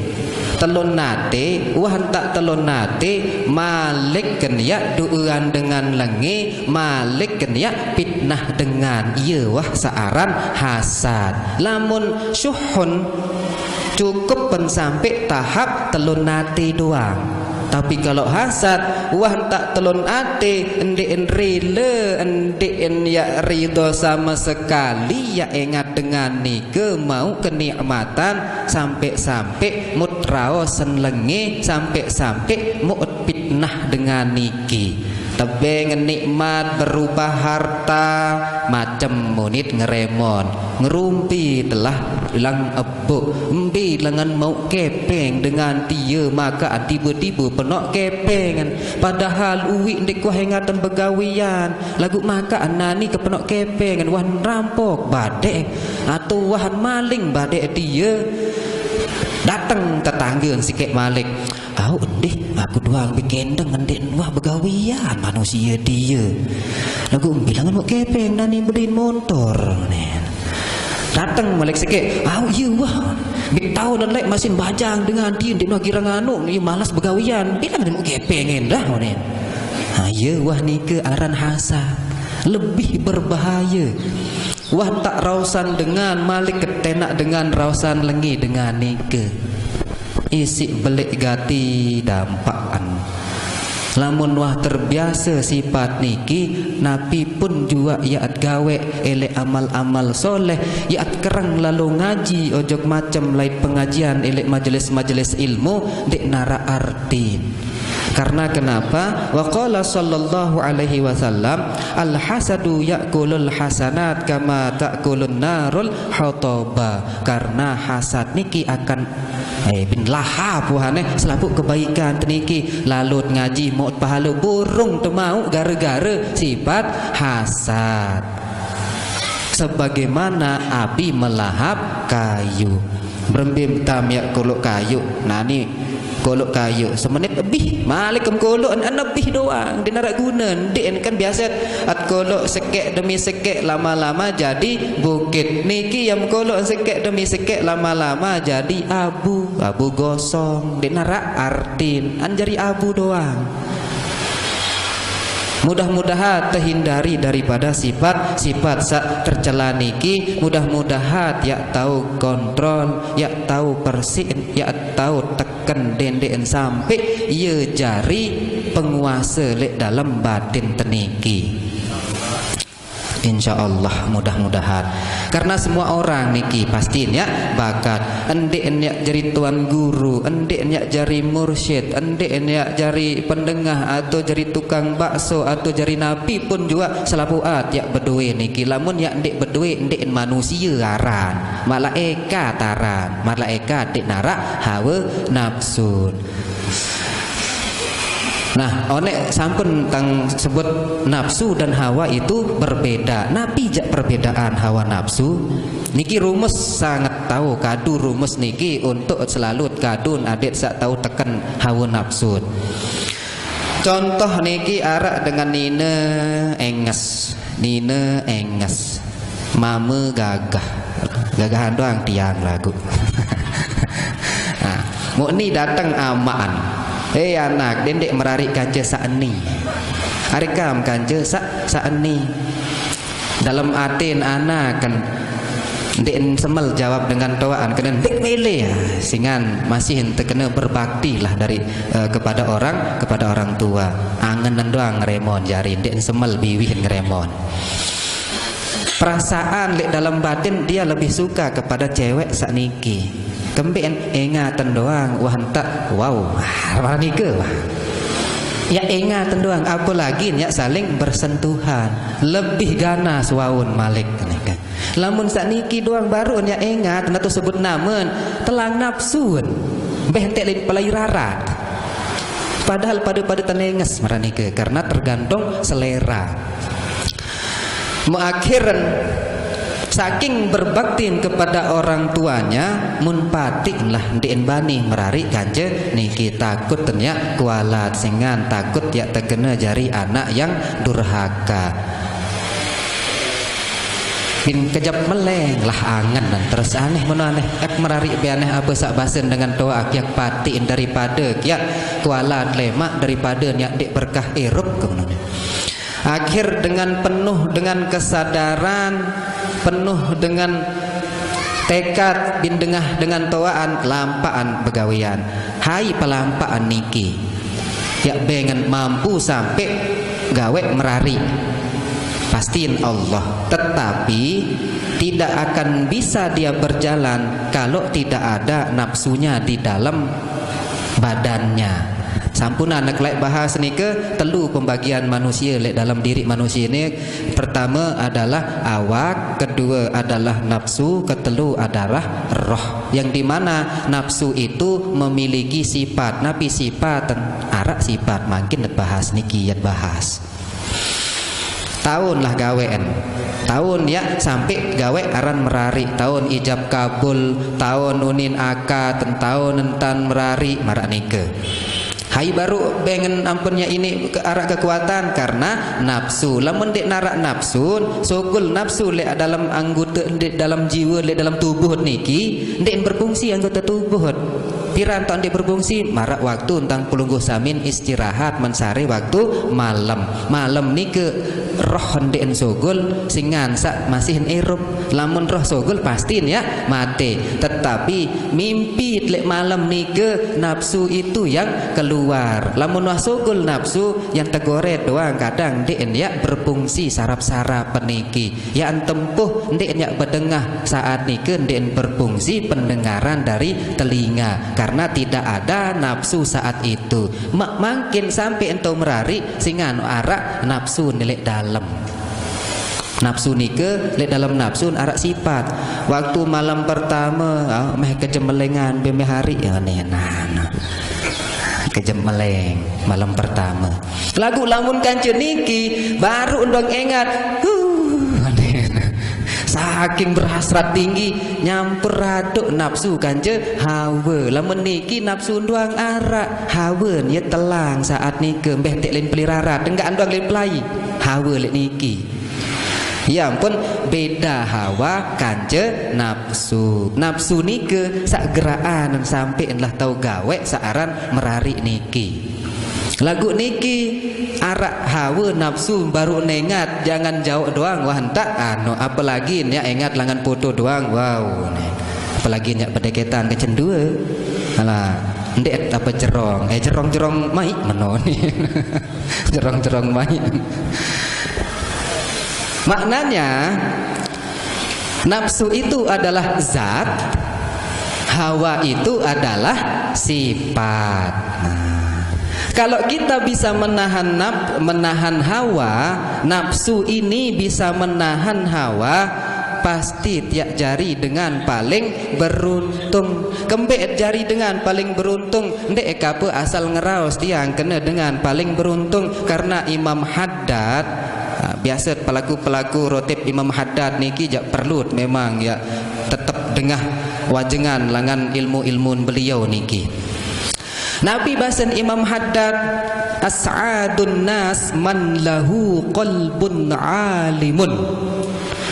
Telun nate, wah entaq telun nate, malik ken yaq doean dengan lenge, malik ken yaq fitnah dengan. Ie wah saq aran hasad. Lamun syuhun, cukup pen sampai tahap telun nate doang. Tapi kalau hasad, wah entaq telun ate, ndeqen rele, ndeqen yaq ridho sama sekali, yaq engat dengan nike mauq kenikmatan, sampai-sampai mut raosen lenge, sampai-sampai mut fitnah dengan niki. Tebeng nikmat berupa harta, macem munit ngeremon, ngerumpi telah lang ebuk, mbe lengan mauq kepeng dengan tie, maka tiba-tiba penoq kepengan. Padahal uiq ndeq wah engaten begawean, laguq maka nani kepenoq kepengan, wah nerampok badeq, atau wah maling badeq tie. Dateng tetangge sikeq malik. Au endih, aku doang bekendeng ndeq wah begawean manusie tie. Laguq mbe lengan mauq kepeng nani bedin montor, ne. Dateng malik sikeq, au ie wah. Bik tao neleq masin bajang dengan tie ndeq wah girang anu, ie malas begawean. Mbe lengan mauq kepeng endah, ne. Ha, ie wah nike aran hasad. Lebih berbahaya. Wah tak rausan dengan malik ketenak dengan rausan lengi dengan nike. Isiq beleq gati dampaqan. Lamun wah terbiase sipat niki, napi pun juaq yaat gaweq eleq amal-amal soleh, yaat kereng lalo ngaji ojok macem lain pengajian eleq majelis-majelis ilmu, ndeq narak artin. Karena kenapa? Wa qala sallallahu alaihi wasallam, "Al-hasadu ya'kulul hasanat kama ta'kulun narul hatoba." Karena hasad niki akan Eh, bin lahap wahane selapuq kebaikan teniki, lalut ngaji mauq pahale, burung temauq gare-gare sifat hasad. Sebagaimana api melahap kayu. Berembim tam yaq koloq kayu, nani koloq kayu, semenit lebih malik kem koloq en, en lebih doang, ndeq naraq gune, ndeq en kan biase at koloq sekeq demi sekeq, lama-lama jadi bukit. Niki yam koloq sekeq demi sekeq, lama-lama jadi abu, abu gosong, ndeq naraq artin, an jari abu doang. Mudah-mudahan tehindari daripada sifat-sifat saq tercela niki. Mudah-mudahan yaq tau kontrol, yaq tau persihin, yaq tau teken, ndeq-ndeqen sampe ie jari penguase leq dalem batin teniki. Insya Allah, mudah-mudahan. Karena semua orang niki pastin yaq bakat. Ndeqen yaq jari tuan guru, ndeqen yaq jari mursyid, ndeqen yaq jari pendengah, atau jari tukang bakso, atau jari napi pun juaq, selapuq at yaq bedoe niki. Lamun yaq ndeq bedoe, ndeqen manusie aran, malaekat aran. Malaekat ndeq naraq hawe napsun. Nah, oneq sampun tang sebut, nafsu dan hawa itu berbeda. Napi jaq perbedaan hawa nafsu? Niki rumus sanget tau kadu rumus niki untuk selalu kadun adeq saq tau teken hawa nafsu. Contoh niki araq dengan nine enges. Nine enges. Mame gagah. Gagahan doang tiang laguq. Nah, muq ni dateng amaq-an. "Eh, anak, dendeq merariq kance saq ni. Arekam kance saq, saq ni." Dalem atin anak kan ndeqen semel jawab dengan toaqan, kene ndeq mele, singan masih ente kene berbakti lah dari, eh, kepada orang, kepada orang tua. Angen doang ngeremon jari, ndeqen semel biwih ngeremon. Perasaan leq dalem batin dia lebih suka kepada cewek saq niki. Kembeqen engaten doang, wah, entak, wow, wah, maraq nike, wah. Ya, engaten doang, apalagi ya saling bersentuhan, lebih ganas waun malik nike. Lamun saq niki doang baruq ya engaten atau sebut namen, telang nafsun. Beh enteq lin pelai rarat. Padahal pade-pade tenenges maraq nike, karena tergantung selera. Meakhiren, saking berbaktin kepada orang tuanya, mun patiq lah ndeqen bani merariq kance niki, takut ten yaq kualat, singan takut yaq tekene jari anak yang durhaka. Bin kejap meleng lah angen, dan terus aneh meno aneh. Ek merariq be aneh, ape saq basen dengan toaq, kiaq patiq daripade kiaq kualat lemaq, daripade niaq ndeq berkah irup, kemene. Akhir dengan penuh dengan kesadaran, penuh dengan tekad, bin dengah dengan toaqan, lampaqan begawean. Hai pelampaqan niki, yaq bengen mampu sampe gaweq merariq. Pastiin Allah, tetapi tidak akan bisa dia berjalan kalau tidak ada nafsunya di dalam badannya. Sampunan nekleq bahas nike, telu pembagian manusie leq dalem diriq manusie ni. Pertame adalah awak, kedue adalah nafsu, ketelu adalah roh. Yang dimana nafsu itu memiliki sifat. Napi sifat? Araq sifat, mangkin bahas niki, yat bahas. Taun lah gaweqen. Taun yaq sampe gaweq aran merariq. Taun ijab kabul, taun unin akad, taun entan merariq, maraq nike. Hai baruq bengen ampun yaq ini ke-, araq kekuatan karena nafsu. Lamun ndeq naraq nafsu, sugul nafsu leq dalem anggote, leq dalem jiwe, leq dalem tubuh niki, ndeq berfungsi anggote tubuh. Piran taoq ndeq berfungsi? Maraq waktu entang pelungguh samin istirahat mensare waktu malem. Malem nike roh ndeqen sugul, singan saq masih irup. Lamun roh sugul, pastin yaq mate. Tetapi mimpi leq malem nike nafsu itu yang keluar. Lamun wah sugul nafsu, yang tegoret doang, kadang ndeqen yaq berfungsi sarap-sarap peniki. Yaq tempuh ndeqen yaq bedengah saat nike, ndeqen berfungsi pendengaran dari telinga karena tidak ada nafsu saat itu. Maq mangkin sampe ento merariq, singan araq nafsu ni leq dalem. Nafsu nike lek dalam nafsu araq sifat. Waktu malam pertama, ah, meh kejemelengan be meh hari, ya, ne, nah, nah. Kejemeleng malam pertama. Laguq lamun kance niki baru ndong engat. Huh, ne, nah. Saking berhasrat tinggi, nyamper aduk nafsu kance hawa. Lamun niki nafsu nduang araq, hawa ye telang saat nike, mbeh tek len pelirarat, enggak nduang len pelai. Hawa lek niki. Ya ampun, beda hawa kance nafsu. Nafsu nike saq geraan sampe lah tau gaweq saq aran merariq niki. Laguq niki araq hawa nafsu baru nengat, jangan jaoq doang, wah, entak, anu, apalagi nyak engat langan foto doang, wow, ne. Apalagi nyak bedeketan kecendue. Alah, ndeq apa jerong, eh, jerong-jerong maiq meno ni. Jerong-jerong maiq. Maknanya, nafsu itu adalah zat, hawa itu adalah sifat. Nah, kalau kita bisa menahan naf-, menahan hawa, nafsu ini bisa menahan hawa, pasti tiap jari dengan paling beruntung. Kembeq jari dengan paling beruntung? Ndeq kape asal ngeraos tiang kene dengan paling beruntung, karena Imam Haddad, ah, biasa pelaku-pelaku rotip Imam Haddad niki jaq perlu memang ya tetep dengah wajengan langan ilmu-ilmun beliau niki. Napi basen Imam Haddad, "As'adun nas man lahu qalbun alimun."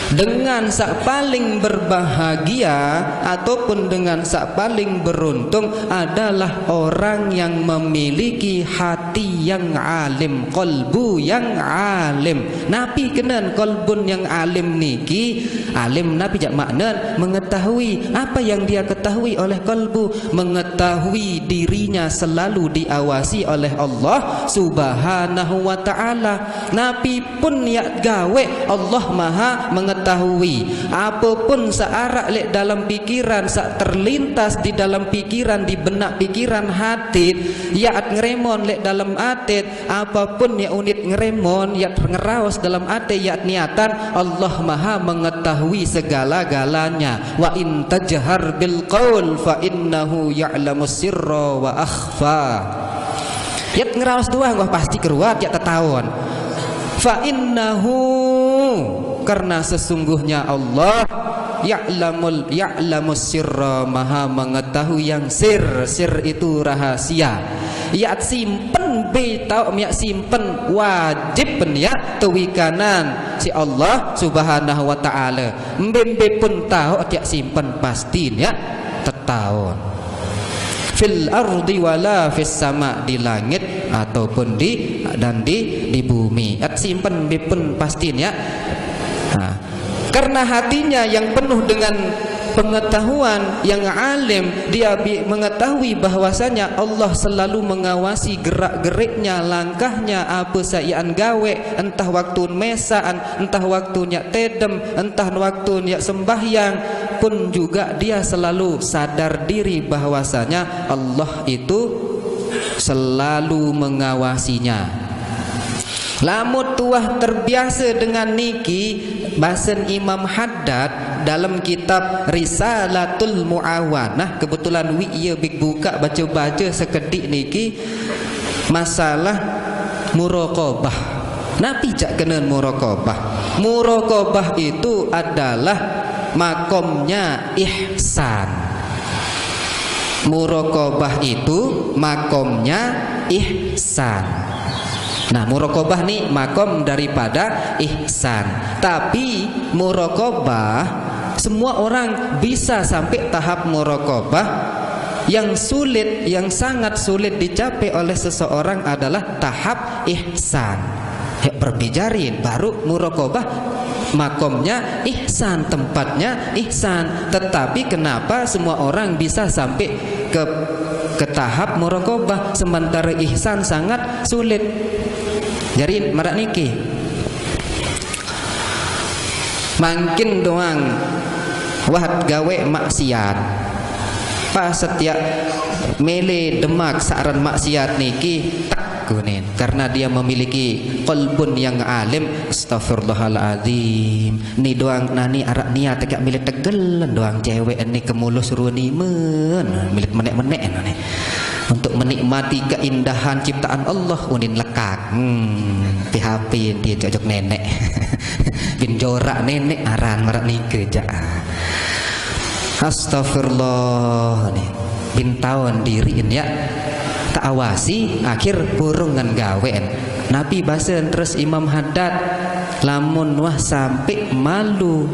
Dengan saq paling berbahagia ataupun dengan saq paling beruntung adalah orang yang memiliki hati yang alim, qalbu yang alim. Napi kenen qalbun yang alim niki? Alim napi jaq maknen? Mengetahui. Apa yang dia ketahui oleh qalbu? Mengetahui dirinya selalu diawasi oleh Allah Subhanahu wa Ta'ala. Napi pun yaq gaweq, Allah Maha Mengetahui. Apapun saq araq leq dalem pikiran, saq terlintas di dalem pikiran, di benak pikiran, hatit, yaq ngremon leq dalem atit, apapun yaq unit ngremon, yaq ngeraos dalem ate, yaq niatan, Allah Maha Mengetahui segala-galanya. "Wa in tajhar bil qaul fa innahu ya'lamus sirra wa akhfa." Yaq ngeraos doang, wah, pasti keruat, yaq tetaon. "Fa innahu," karena sesungguhnya Allah, "ya'lamul, ya'lamus sirra," Maha Mengetahui yang sir. Sir itu rahasia. Yaq simpen be taoq, yaq simpen wajib pen yaq tewikanan siq Allah Subhanahu wa Ta'ala. Mbe-mbe pun taoq tiaq simpen, pasti yaq tetaon. Fil ardi wala fis sama, di langit ataupun di, dan di, di bumi. Yaq simpen mbe pun pasti yaq. Nah, karena hatinya yang penuh dengan pengetahuan, yang alim, dia bi-, mengetahui bahwasanya Allah selalu mengawasi gerak-geriknya, langkahnya, apa saq yaq gaweq, entah waktu mesaqan, entah waktu yaq tedem, entah waktu yaq sembahyang, pun juga dia selalu sadar diri bahwasanya Allah itu selalu mengawasinya. Lamun tuah terbiasa dengan niki, basen Imam Haddad dalam kitab Risalatul Muawanah, kebetulan wi ye bik buka baca-baca sekedik niki, masalah muraqabah. Napi jaq kenen muraqabah? Muraqabah itu adalah makomnya ihsan. Muraqabah itu makomnya ihsan. Nah, muraqabah ni makom daripada ihsan. Tapi muraqabah, semua orang bisa sampai tahap muraqabah. Yang sulit, yang sangat sulit dicapai oleh seseorang adalah tahap ihsan. Ya, berbijarin, baru muraqabah makomnya ihsan, tempatnya ihsan. Tetapi kenapa semua orang bisa sampai ke, ke tahap muraqabah, sementara ihsan sangat sulit? Jari maraq niki. Mangkin doang wah gaweq maksiat. Pas setia mele demak sa'ran maksiat niki, tak kunin. Karena dia memiliki qalbun yang alim, astagfirullahaladzim. Ni doang nani araq niat kak mele tegel doang cewek ni kemulus runimen, milik menek-menek ni. Untuk menikmati keindahan ciptaan Allah, unin lekak. Hmm, P H P dia cocok nenek. Bin jorak nenek aran maraq nike jaq. Astagfirullah ni. Bin taon diriin ya. Tak awasi, akhir burung ngan gawen. Nabi basen terus Imam Haddad, lamun wah sampai malu,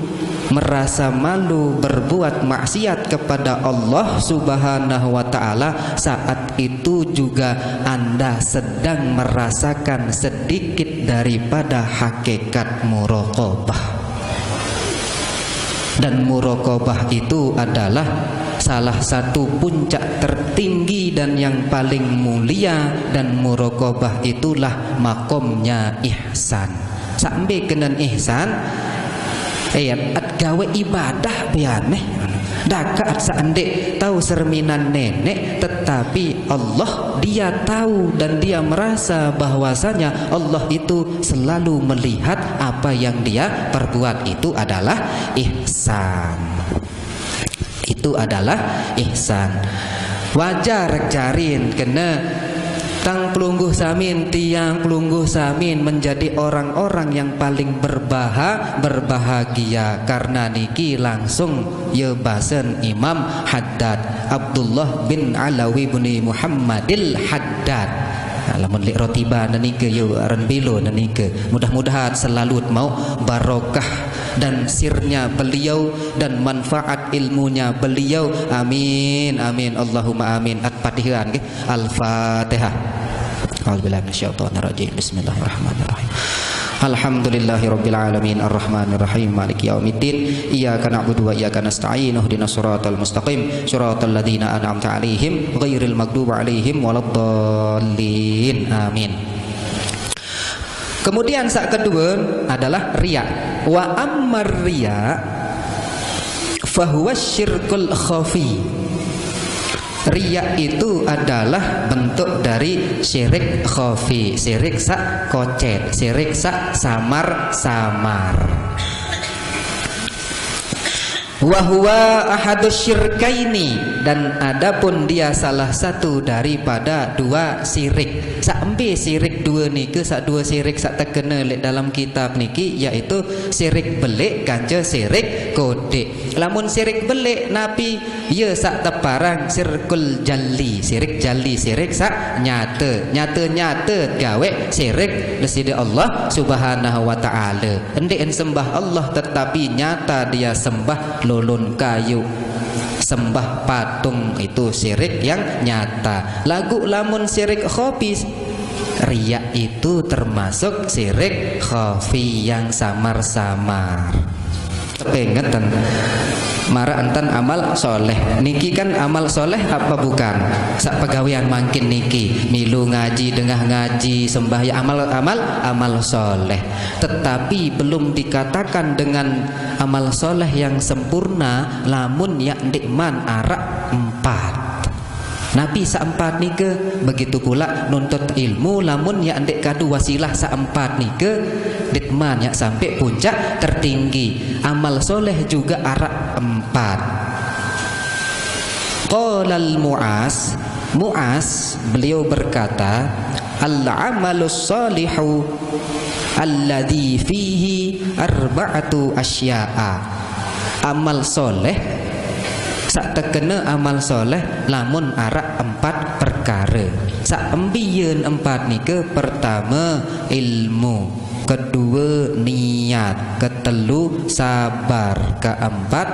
merasa malu berbuat maksiat kepada Allah Subhanahu wa Ta'ala, saat itu juga Anda sedang merasakan sedikit daripada hakikat muraqabah. Dan muraqabah itu adalah salah satu puncak tertinggi dan yang paling mulia, dan muraqabah itulah makomnya ihsan. Sampai kenen ihsan, eh, at gawe ibadah biane. Daka at seandek tahu serminan nenek, tetapi Allah, dia tahu dan dia merasa bahwasanya Allah itu selalu melihat apa yang dia perbuat. Itu adalah ihsan. Itu adalah ihsan. Wajar jarin kena tang pelungguh samin, tiang pelungguh samin menjadi orang-orang yang paling berbaha-, berbahagia karena niki langsung ye basen Imam Haddad, Abdullah bin Alawi bin Muhammadil Haddad. Nah, lamun lik rotiba nenike ye aran bilo nenike. Mudah-mudahan selalu mau barokah dan sirnya beliau dan manfaat ilmunya beliau. Amin, amin, Allahumma amin. At-Fatihah nggih. Al-Fatihah. A'udzubillahi minasyaitonirrajim. Bismillahirrahmanirrahim. Alhamdulillahirabbil alamin, arrahmanirrahim, maliki yaumiddin. Iyyaka na'budu wa iyyaka nasta'in. Ihdinas siratal mustaqim, siratal ladzina an'amta 'alaihim, ghairil maghdubi 'alaihim waladdallin. Amin. Kemudian sak kedua adalah riya. Wa ammar riya fahuwa syirkul khafi. Riya itu adalah bentuk dari syirik khafi, syirik sak kocet, syirik sak samar-samar. Wa huwa ahadus syirkaini, dan adapun dia salah satu daripada dua syirik. Sak embe syirik dua nike, sak dua syirik sak tekene lek dalam kitab niki, yaitu syirik belik kance syirik kodik. Lamun syirik belik, napi? Ye sak teparang sirkul jali, syirik jali, syirik sak nyate, nyate-nyate gawe syirik leside Allah Subhanahu wa Ta'ala. Ndeqen sembah Allah, tetapi nyata dia sembah lolon kayu, sembah patung, itu syirik yang nyata. Laguq lamun syirik khafi, riya itu termasuk syirik khafi yang samar-samar. Tapi ngeten, maraq enten amal soleh. Niki kan amal soleh apa bukan? Sak pegawean mangkin niki, milu ngaji, dengah ngaji, sembahyang, amal, amal, amal soleh. Tetapi belum dikatakan dengan amal soleh yang sempurna lamun yak ndeqman araq empat. Napi sak empat nike? Begitu pula nuntut ilmu, lamun yak ndeq kadu wasilah sak empat nike, ndeqman yak sampai puncak tertinggi. Amal soleh juga araq empat. Qalal Mu'az, Mu'az, beliau berkata, "Al-amalus salihu alladzi fihi arba'atu asya'a." Amal soleh, sak tekene amal soleh, lamun araq empat perkara. Sak embiyen empat nike? Pertama, ilmu. Kedua, niat. Ketelu, sabar. Keempat,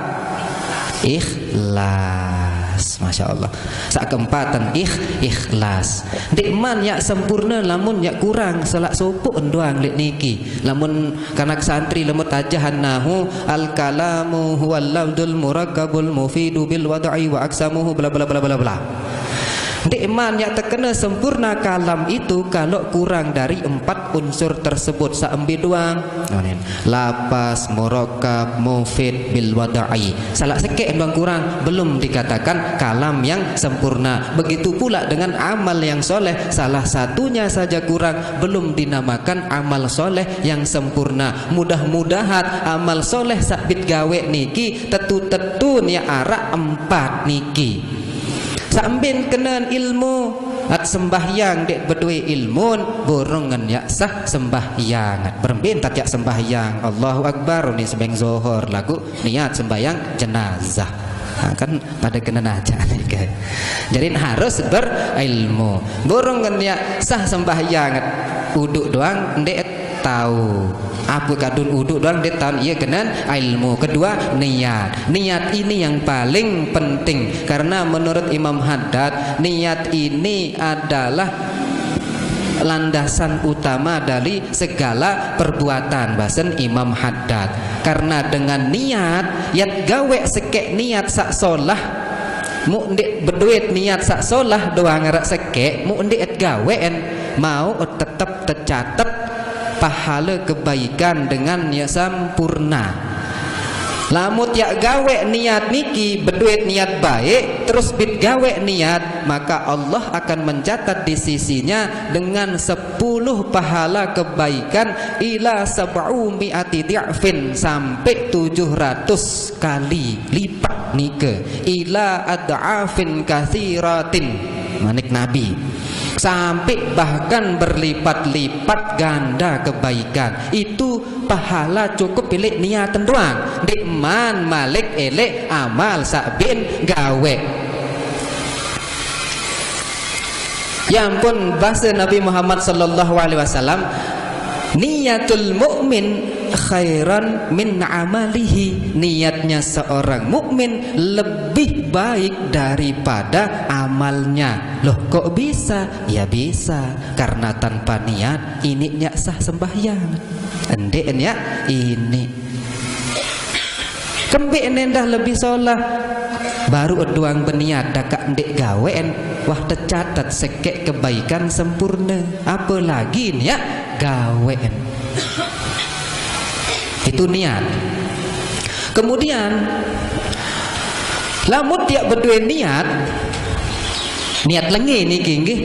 ikhlas. Masya Allah. Sak keempatan, ikh-, ikhlas. Ndeqman yak sempurna, lamun yak kurang, selak sopoq doang lek niki. Lamun kanak santri lemut ajahan nahu, "Al-kalamu huwal lafdul murakkabul mufidu bil wad'i wa aksamuhu bla bla bla bla bla." Ndeqman yaq tekene sempurna kalam itu kalau kurang dari empat unsur tersebut. Saembe doang. Amin. Lafaz, murakkab, mufid, bil wad'i. Salaq sekeq doang kurang, belum dikatakan kalam yang sempurna. Begitu pula dengan amal yang soleh, salah satunya saja kurang, belum dinamakan amal soleh yang sempurna. Mudah-mudahan amal soleh saq bit gaweq niki tetu-tetu yaq araq empat niki. Saq mben kenen ilmu, at sembahyang ndeq bedoe ilmun, burung ngen yaq sah sembahyang. Berembe ntat yaq sembahyang, Allahu Akbar, ni sembeng Zohor, laguq niat sembahyang jenazah. Nah, kan pada kenen aja nike. Jadi harus berilmu. Burung ngen yaq sah sembahyang, uduk doang ndeq tao. Ape kadun uduk doang ndeq tao, ie kenen ilmu. Kedua, niat. Niat ini yang paling penting. Karena menurut Imam Haddad, niat ini adalah landasan utama dari segala perbuatan, basen Imam Haddad. Karena dengan niat, yat gaweq sekeq niat saq solah, muq ndeq bedoe niat saq solah doang araq sekeq, muq ndeq et gaweqen, mauq tetep tecatet pahale kebaikan dengan yaq sempurna. Lamun yaq gaweq niat niki bedoe niat baik, terus bit gaweq niat, maka Allah akan mencatat di sisinya dengan sepuluh pahala kebaikan, ila sab'u mi'ati di'fin, sampai tujuh ratus kali lipat nike, ila ad'afin katsiratin, manik Nabi, sampai bahkan berlipat-lipat ganda kebaikan. Itu pahala cukup eleq niaten doang, ndeqman malik eleq amal saq bin gaweq. Ya ampun, base Nabi Muhammad sallallahu alaihi wasallam, "Niatul mu'min khairan min amalihi." Niatnya seorang mukmin lebih baik daripada amalnya. Loh, kok bisa? Ya bisa, karena tanpa niat ini nyak sah sembahyang. Ndeq nyak ini. Kembeq endah lebih solah? Baru doang beniat, dakaq ndeq gaweqn, wah, tecatet sekeq kebaikan sempurne, apelagi nyak gaweqn. Itu niat. Kemudian, lamun tiaq bedoe niat, niat lenge niki nggih.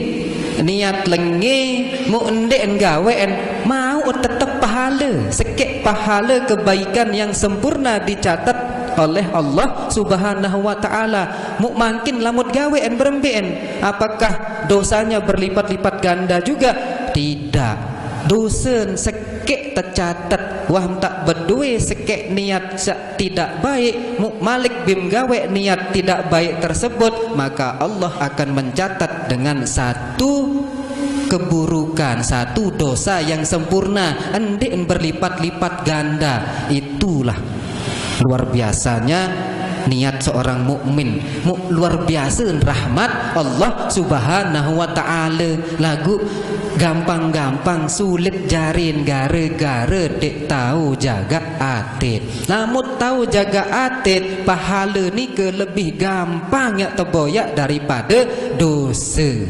Niat lenge, muq ndeqn gaweqn, mauq tetep pahale, sekeq pahale kebaikan yang sempurna dicatet oleh Allah Subhanahu wa Ta'ala. Muq mangkin lamun gaweqn berembeqn, apakah dosanya berlipat-lipat ganda juga? Tidak. Dosen sekeq tecatet. Wah, ntaq bedoe sekeq niat saq tidak baik, muq malik bim gaweq niat tidak baik tersebut, maka Allah akan mencatat dengan satu keburukan, satu dosa yang sempurna, ndeqn berlipat-lipat ganda. Itulah luar biasanya niat seorang mukmin. Mu-, luar biasa rahmat Allah Subhanahu wa Ta'ala. Laguq gampang-gampang sulit jarin gare-gare ndeq tao jagaq atit. Lamun tao jagaq atit, pahale nike lebih gampang yaq teboyaq daripade dose.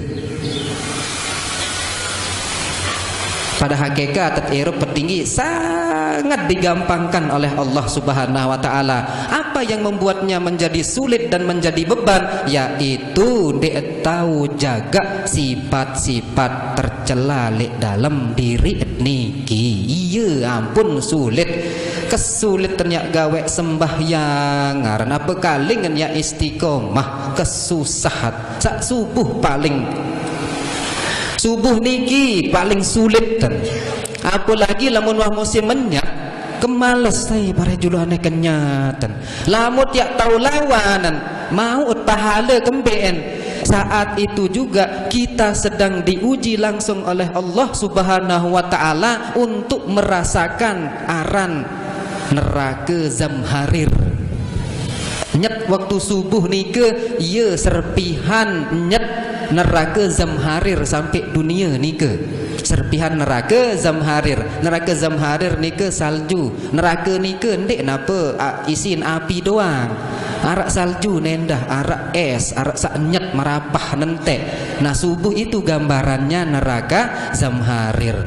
Pada hakikat, erup petinggi sangat digampangkan oleh Allah Subhanahu wa Ta'ala. Apa yang membuatnya menjadi sulit dan menjadi beban? Yaitu ndeq tao jagaq sipat-sipat tercela leq dalem diriq niki. Iye, ampun sulit. Kesulitan yaq gaweq sembahyang, aran ape kalingan yaq istiqomah, kesusahan. Saq subuh paling, subuh niki paling sulit, ten. Apalagi lamun wah musim menyaq, kemales, sai pare juluane kenyat, ten. Lamun tiaq tao lawanan, mauq pahale kembeqn. Saat itu juga kita sedang diuji langsung oleh Allah Subhanahu wa Ta'ala untuk merasakan aran nerake Zamharir. Nyet waktu subuh nike, iye serpihan nyet nerake Zamharir sampe dunie nike. Serpihan nerake Zamharir. Nerake Zamharir nike salju. Nerake nike ndeq nape, a-, isin api doang. Arak salju nendah, arak es, arak sak nyet marapah nentek. Nah, subuh itu gambarannya neraka Zamharir.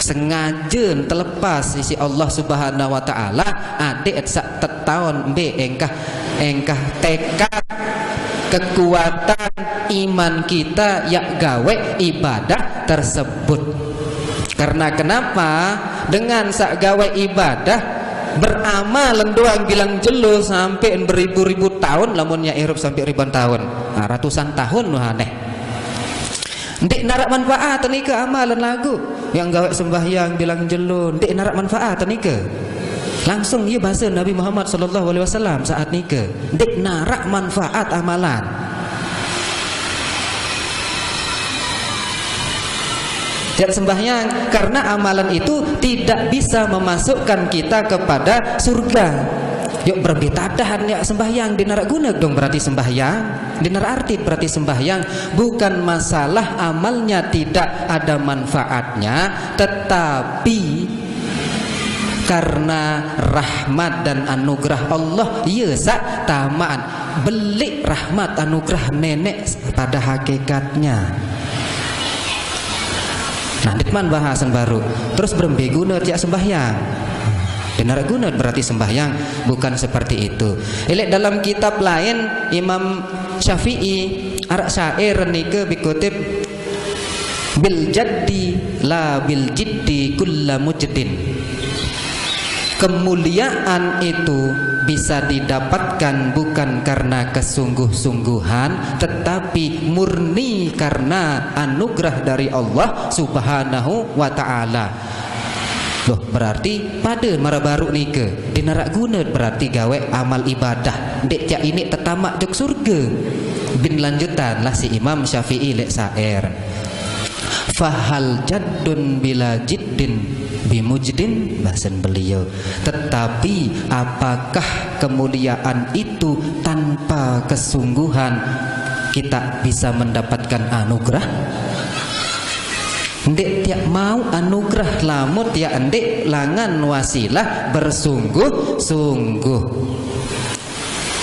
Sengaja terlepas sisi Allah Subhanahu wa Ta'ala, adik sak tetaon mbe engkah, engkah tekad kekuatan iman kita yak gawe ibadah tersebut. Karena kenapa? Dengan sak gawe ibadah, beramal doang bilang jelo sampai beribu-ribu tahun, lamun yak irup sampai ribuan tahun. Nah, ratusan tahun wah aneh. Ndik narak manfaat nika amalan lagu. Yang gawe sembahyang bilang jelo, ndik narak manfaat nika. Langsung ia bahasa Nabi Muhammad sallallahu alaihi wasallam saat nika. Ndik narak manfaat amalan. Tidak sembahyang karena amalan itu tidak bisa memasukkan kita kepada surga. Yuk, berembe tadahan yak sembahyang, ndik narak guna dong berarti sembahyang. Ndik narak arti berarti sembahyang. Bukan masalah amalnya tidak ada manfaatnya, tetapi karena rahmat dan anugerah Allah, iya sak tamaan. Belik rahmat anugerah nenek pada hakikatnya. Nah, ndik man bahasan baru. Terus berembe guna tiak sembahyang? Ndik narak guna berarti sembahyang, bukan seperti itu. Elek dalam kitab lain, Imam Syafi'i arak syair nika bikutip, "Bil jaddi la bil jiddi kulla mujdin." Kemuliaan itu bisa didapatkan bukan karena kesungguh-sungguhan, tetapi murni karena anugerah dari Allah Subhanahu wa Ta'ala. Loh, berarti pada mara baru nika, ndik narak guna berarti gawe amal ibadah. Ndik tiak ini tetamak jok surga. Bin lanjutan lah si Imam Syafi'i lek syair. "Fahal jaddun bila jiddin bimujdin?" Bahasan beliau. Tetapi apakah kemuliaan itu tanpa kesungguhan kita bisa mendapatkan anugerah? Ndik tiak mau anugerah lamun tiak ndik langan wasilah bersungguh-sungguh.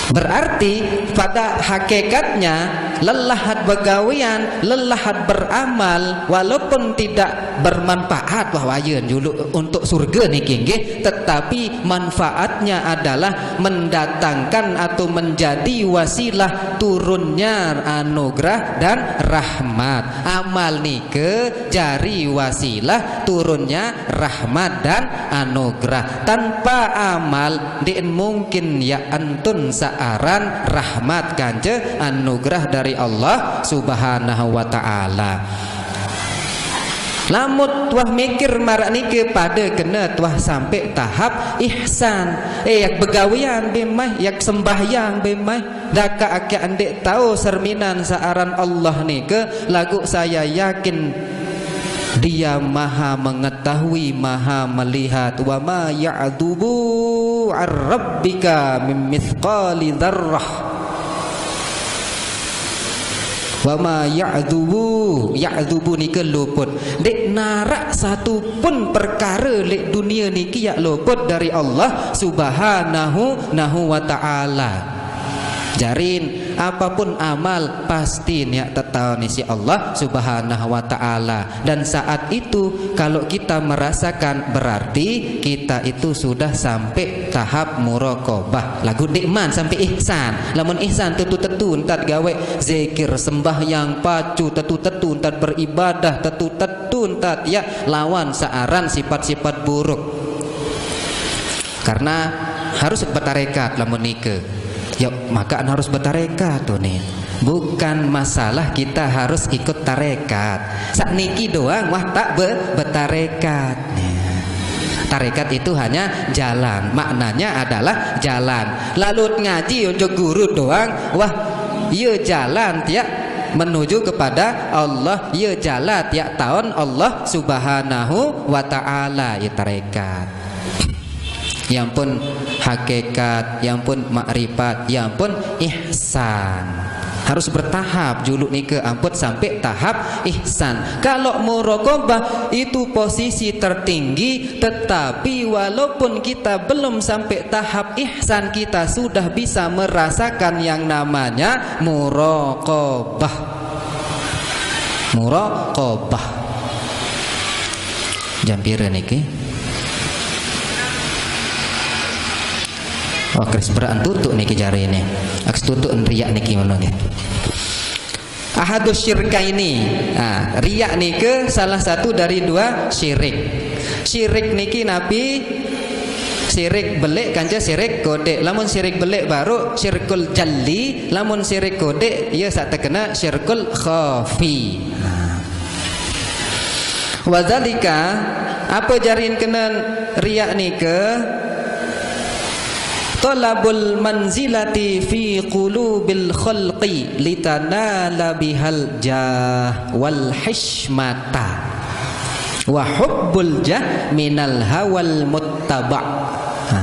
Berarti pada hakikatnya lelah hat begawian, lelah hat beramal, walaupun tidak bermanfaat, wah, wayan juluk untuk surga niki nggih, tetapi manfaatnya adalah mendatangkan atau menjadi wasilah turunnya anugerah dan rahmat. Amal nika jari wasilah turunnya rahmat dan anugerah. Tanpa amal, ndik mungkin ya entun searan rahmat kanca anugerah dari Allah Subhanahu wa Ta'ala. Lamut wah mikir marak nike pada kena tuah sampai tahap ihsan. Eh, yak begawian bemai, yak sembahyang bemai. Daka akak ndik tahu serminan searan Allah nike, lagu saya yakin Dia Maha Mengetahui, Maha Melihat. "Wa ma ya'dzubu ar rabbika min mithqali dzarrah." "Wa ma ya'dzubu," ya'dzubu nika luput. Ndik narak satu pun perkara lek dunia niki yak luput dari Allah Subhanahu nahu wa ta'ala. Jarin, apapun amal pasti niat tetaun isi Allah Subhanahu wa Ta'ala. Dan saat itu, kalau kita merasakan, berarti kita itu sudah sampai tahap muraqabah. Lagu ndik man sampai ihsan. Lamun ihsan tetu-tetu entat gawe zikir, sembahyang, pacu, tetu-tetu entat beribadah, tetu-tetu entat ya lawan searan sifat-sifat buruk. Karena harus bertarekat lamun nike. Ya, makan harus bertarekat tuh nih. Bukan masalah kita harus ikut tarekat. Sakniki doang wah tak be, bertarekat. Nih. Tarekat itu hanya jalan. Maknanya adalah jalan. Lalu ngaji unjuk guru doang, wah, iya jalan tiak menuju kepada Allah, iya jalan tiak taun Allah Subhanahu wa Ta'ala, ya tarekat. Ya ampun hakikat, ya ampun makrifat, ya ampun ihsan. Harus bertahap, juluk nike ampun sampai tahap ihsan. Kalau muraqabah itu posisi tertinggi, tetapi walaupun kita belum sampai tahap ihsan, kita sudah bisa merasakan yang namanya muraqabah. Muraqabah. Jam pira niki? Oh, keris berak tutuk niki jarine. Aks tutuk riak niki ngono nggih. Ahadus syirkaini. Nah, riak niki salah satu dari dua syirik. Syirik niki napi? Syirik belik kanca syirik kodik. Lamun syirik belik baru syirkul jalli, lamun syirik kodik ya sak tekena syirkul khafi. Nah. Wadzalika, apa jarin kenen riak nike? Talabul manzilati fi qulubil khalqi litanala bihal jah wal hishmata wa hubbul jah minal hawal muttaba. Ha.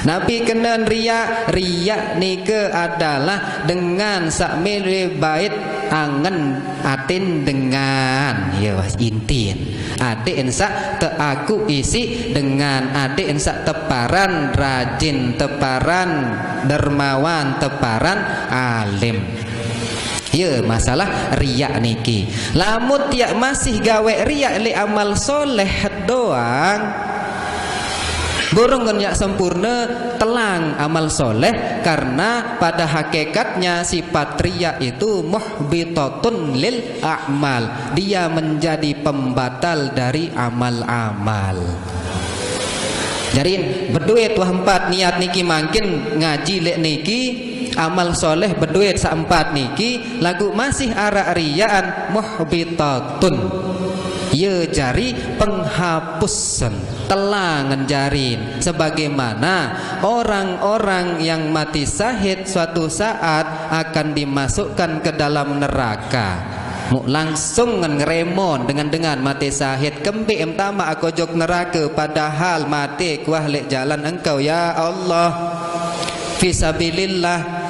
Napi kenen riak? Riak nike adalah dengan sak mele bait angen atin dengan, ya, intin. Adik ensak teaku isi dengan, adik ensak teparan rajin, teparan dermawan, teparan alim. Ya, masalah riak niki. Lamun tiak masih gawe riak le amal soleh doang, burung ngen yak sempurna, telang amal soleh, karena pada hakikatnya sifat riak itu muhbitatun lil a'mal. Dia menjadi pembatal dari amal-amal. Jadi beduit wah empat niat niki mangkin ngaji lek niki amal soleh beduit saempat niki lagu masih arak riaan muhbitatun. Ya jari penghapusan telangan jarin sebagaimana orang-orang yang mati syahid suatu saat akan dimasukkan ke dalam neraka. Mu langsung ngan ngeremon dengan-dengan mati syahid kembe em tama aku jok neraka padahal mati kuah lek jalan engkau ya Allah. Fisabilillah.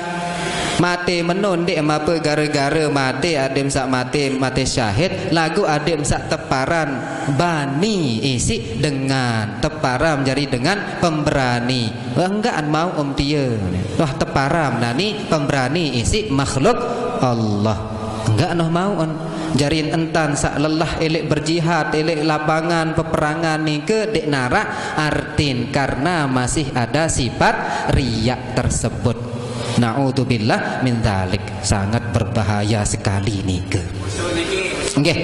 Mati menundek em apa gara-gara mati adem sak mati mati syahid lagu adem sak teparan bani isi dengan teparam jari dengan pemberani. Wah, enggaan mau om tia. Wah, teparam nani pemberani isi makhluk Allah. Enggak noh mau on. Jarin entan sak lelah elek berjihad, elek lapangan peperangan nike dek narak artin karena masih ada sifat riak tersebut. Naudzubillah min dzalik. Sangat berbahaya sekali nike. Nggih.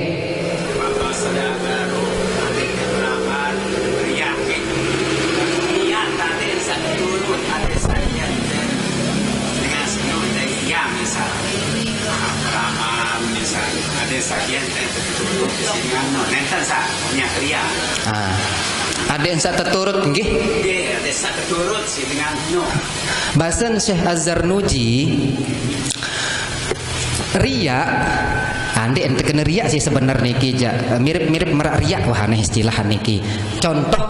Ah. Ada yang sak teturut nggih? Basen Syekh Azhar Nuji riak, ande ente kena riak sih sebenar niki ja. Mirip-mirip merak riak wah aneh istilah niki. Contoh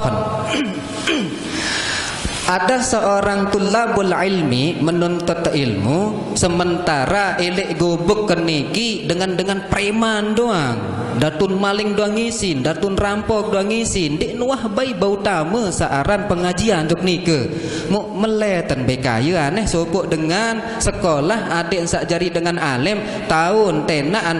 ada seorang tulabul ilmi menuntut ilmu sementara elek gubuk keniki dengan dengan preman doang. Datun maling doang isin, datun rampok doang isin. Dik nuah bai bau tama searan pengajian juk nike. Muk meleten bekayu aneh sopok dengan sekolah adik ensak jari dengan alim tahun tenaan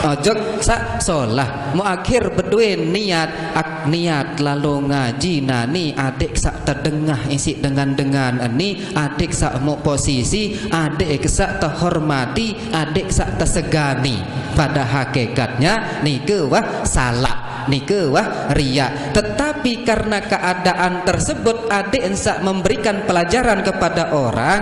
ojek sak solah. Muk akhir bedue niat ak niat lalu ngaji nani adik sak tedengah isi dengan-dengan ni adik sak muk posisi adik sak tehormati adik sak tesegani. Pada hakikatnya nike wah salah, nike wah riak. Tetapi karena keadaan tersebut adik ensak memberikan pelajaran kepada orang,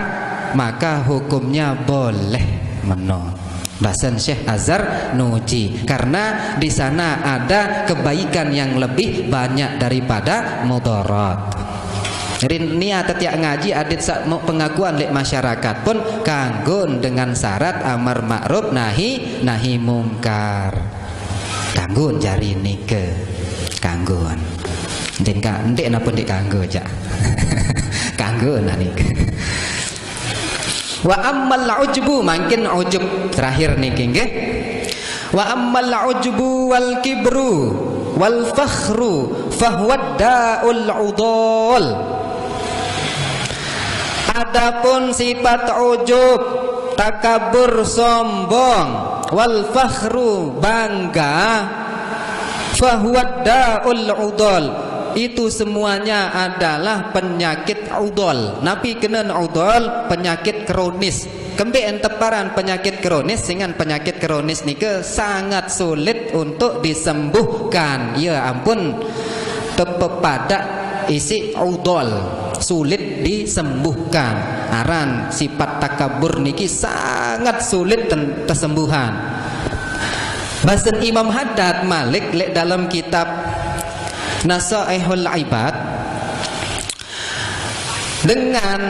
maka hukumnya boleh meno. Basen Syekh Azhar Nuji karena di sana ada kebaikan yang lebih banyak daripada mudarat. Rin niat tiap ngaji adit sak pengakuan lek masyarakat pun kanggun dengan syarat amar makruf nahi nahi mungkar. Kanggun jari nike. Kanggun. Ndek napa ndek kanggo jak. Kanggun nike. Wa ammal ujbu, mangkin ujub terakhir niki nggih. Wa ammal ujbu wal kibru wal fakhru fahuwa da'ul udol. Adapun sifat ujub, takabur, sombong, wal fakhru, bangga, fahuwa da'ul udol, itu semuanya adalah penyakit udol. Napi kenen udol? Penyakit kronis. Kembe enteparan penyakit kronis? Dengan penyakit kronis nika sangat sulit untuk disembuhkan. Ya ampun, tepepadak isi udol, sulit disembuhkan. Aran sifat takabur niki sangat sulit ten- tesembuhan. Basen Imam Haddad Malik lek dalam kitab Nasaihul Ibad, dengan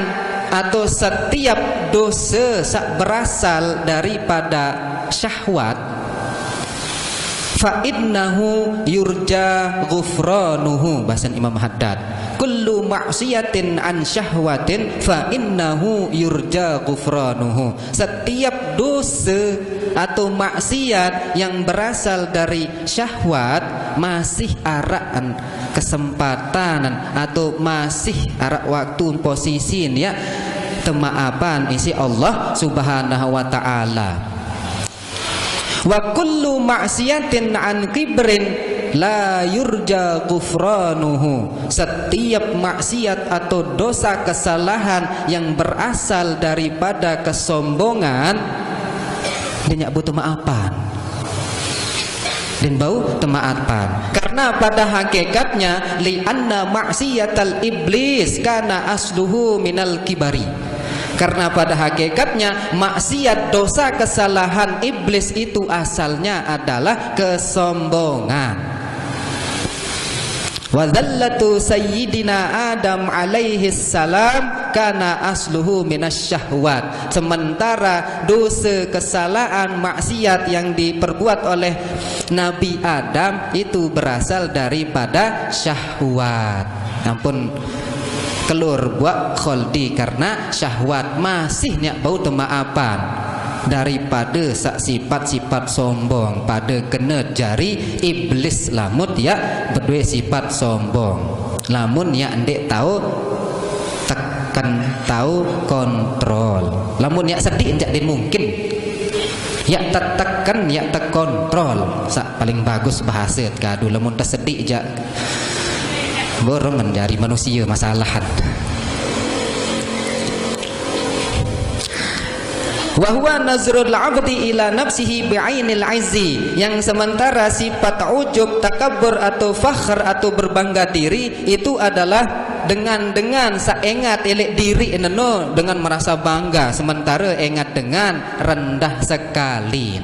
atau setiap dosa sak berasal daripada syahwat, fa innahu yurja ghufranuhu, bahasan Imam Haddad. Kullu maksiatin an syahwatin fa innahu yurja ghufranuhu. Setiap dosa atau maksiat yang berasal dari syahwat masih araan kesempatan atau masih arak waktu posisi ya temaafan isi Allah Subhanahu wa taala. Wa kullu maksiatin an kibrin la yurja ghufranuhu. Setiap maksiat atau dosa kesalahan yang berasal daripada kesombongan, dia nyak butuh maafan. Dan bau temaafan. Karena pada hakikatnya, li anna maksiatal iblis kana asluhu minal kibari. Karena pada hakikatnya, maksiat, dosa, kesalahan iblis itu asalnya adalah kesombongan. Wa dzallatu sayyidina Adam alaihi salam kana asluhu minasy syahwat. Sementara dosa, kesalahan, maksiat yang diperbuat oleh Nabi Adam itu berasal daripada syahwat. Ampun, keluar buat kholdi karena syahwat, masih nyak bau temaapan daripada sak sifat-sifat sombong pada kena jari iblis lamut ya berdua sifat sombong. Lamun ya ndak tahu tekan, tahu kontrol. Lamun ya sedih enjak din mungkin. Ya tetekan, ya terkontrol. Sak paling bagus bahasa kadu lamun tersedik jak. Borong menjadi manusia masalahan. Wa huwa nazrul abdi ila nafsihi bi'ainil izzi. Yang sementara sifat ujub, takabur atau fakhr atau berbangga diri itu adalah dengan dengan seengat elek diri neno dengan merasa bangga, sementara engat dengan rendah sekali.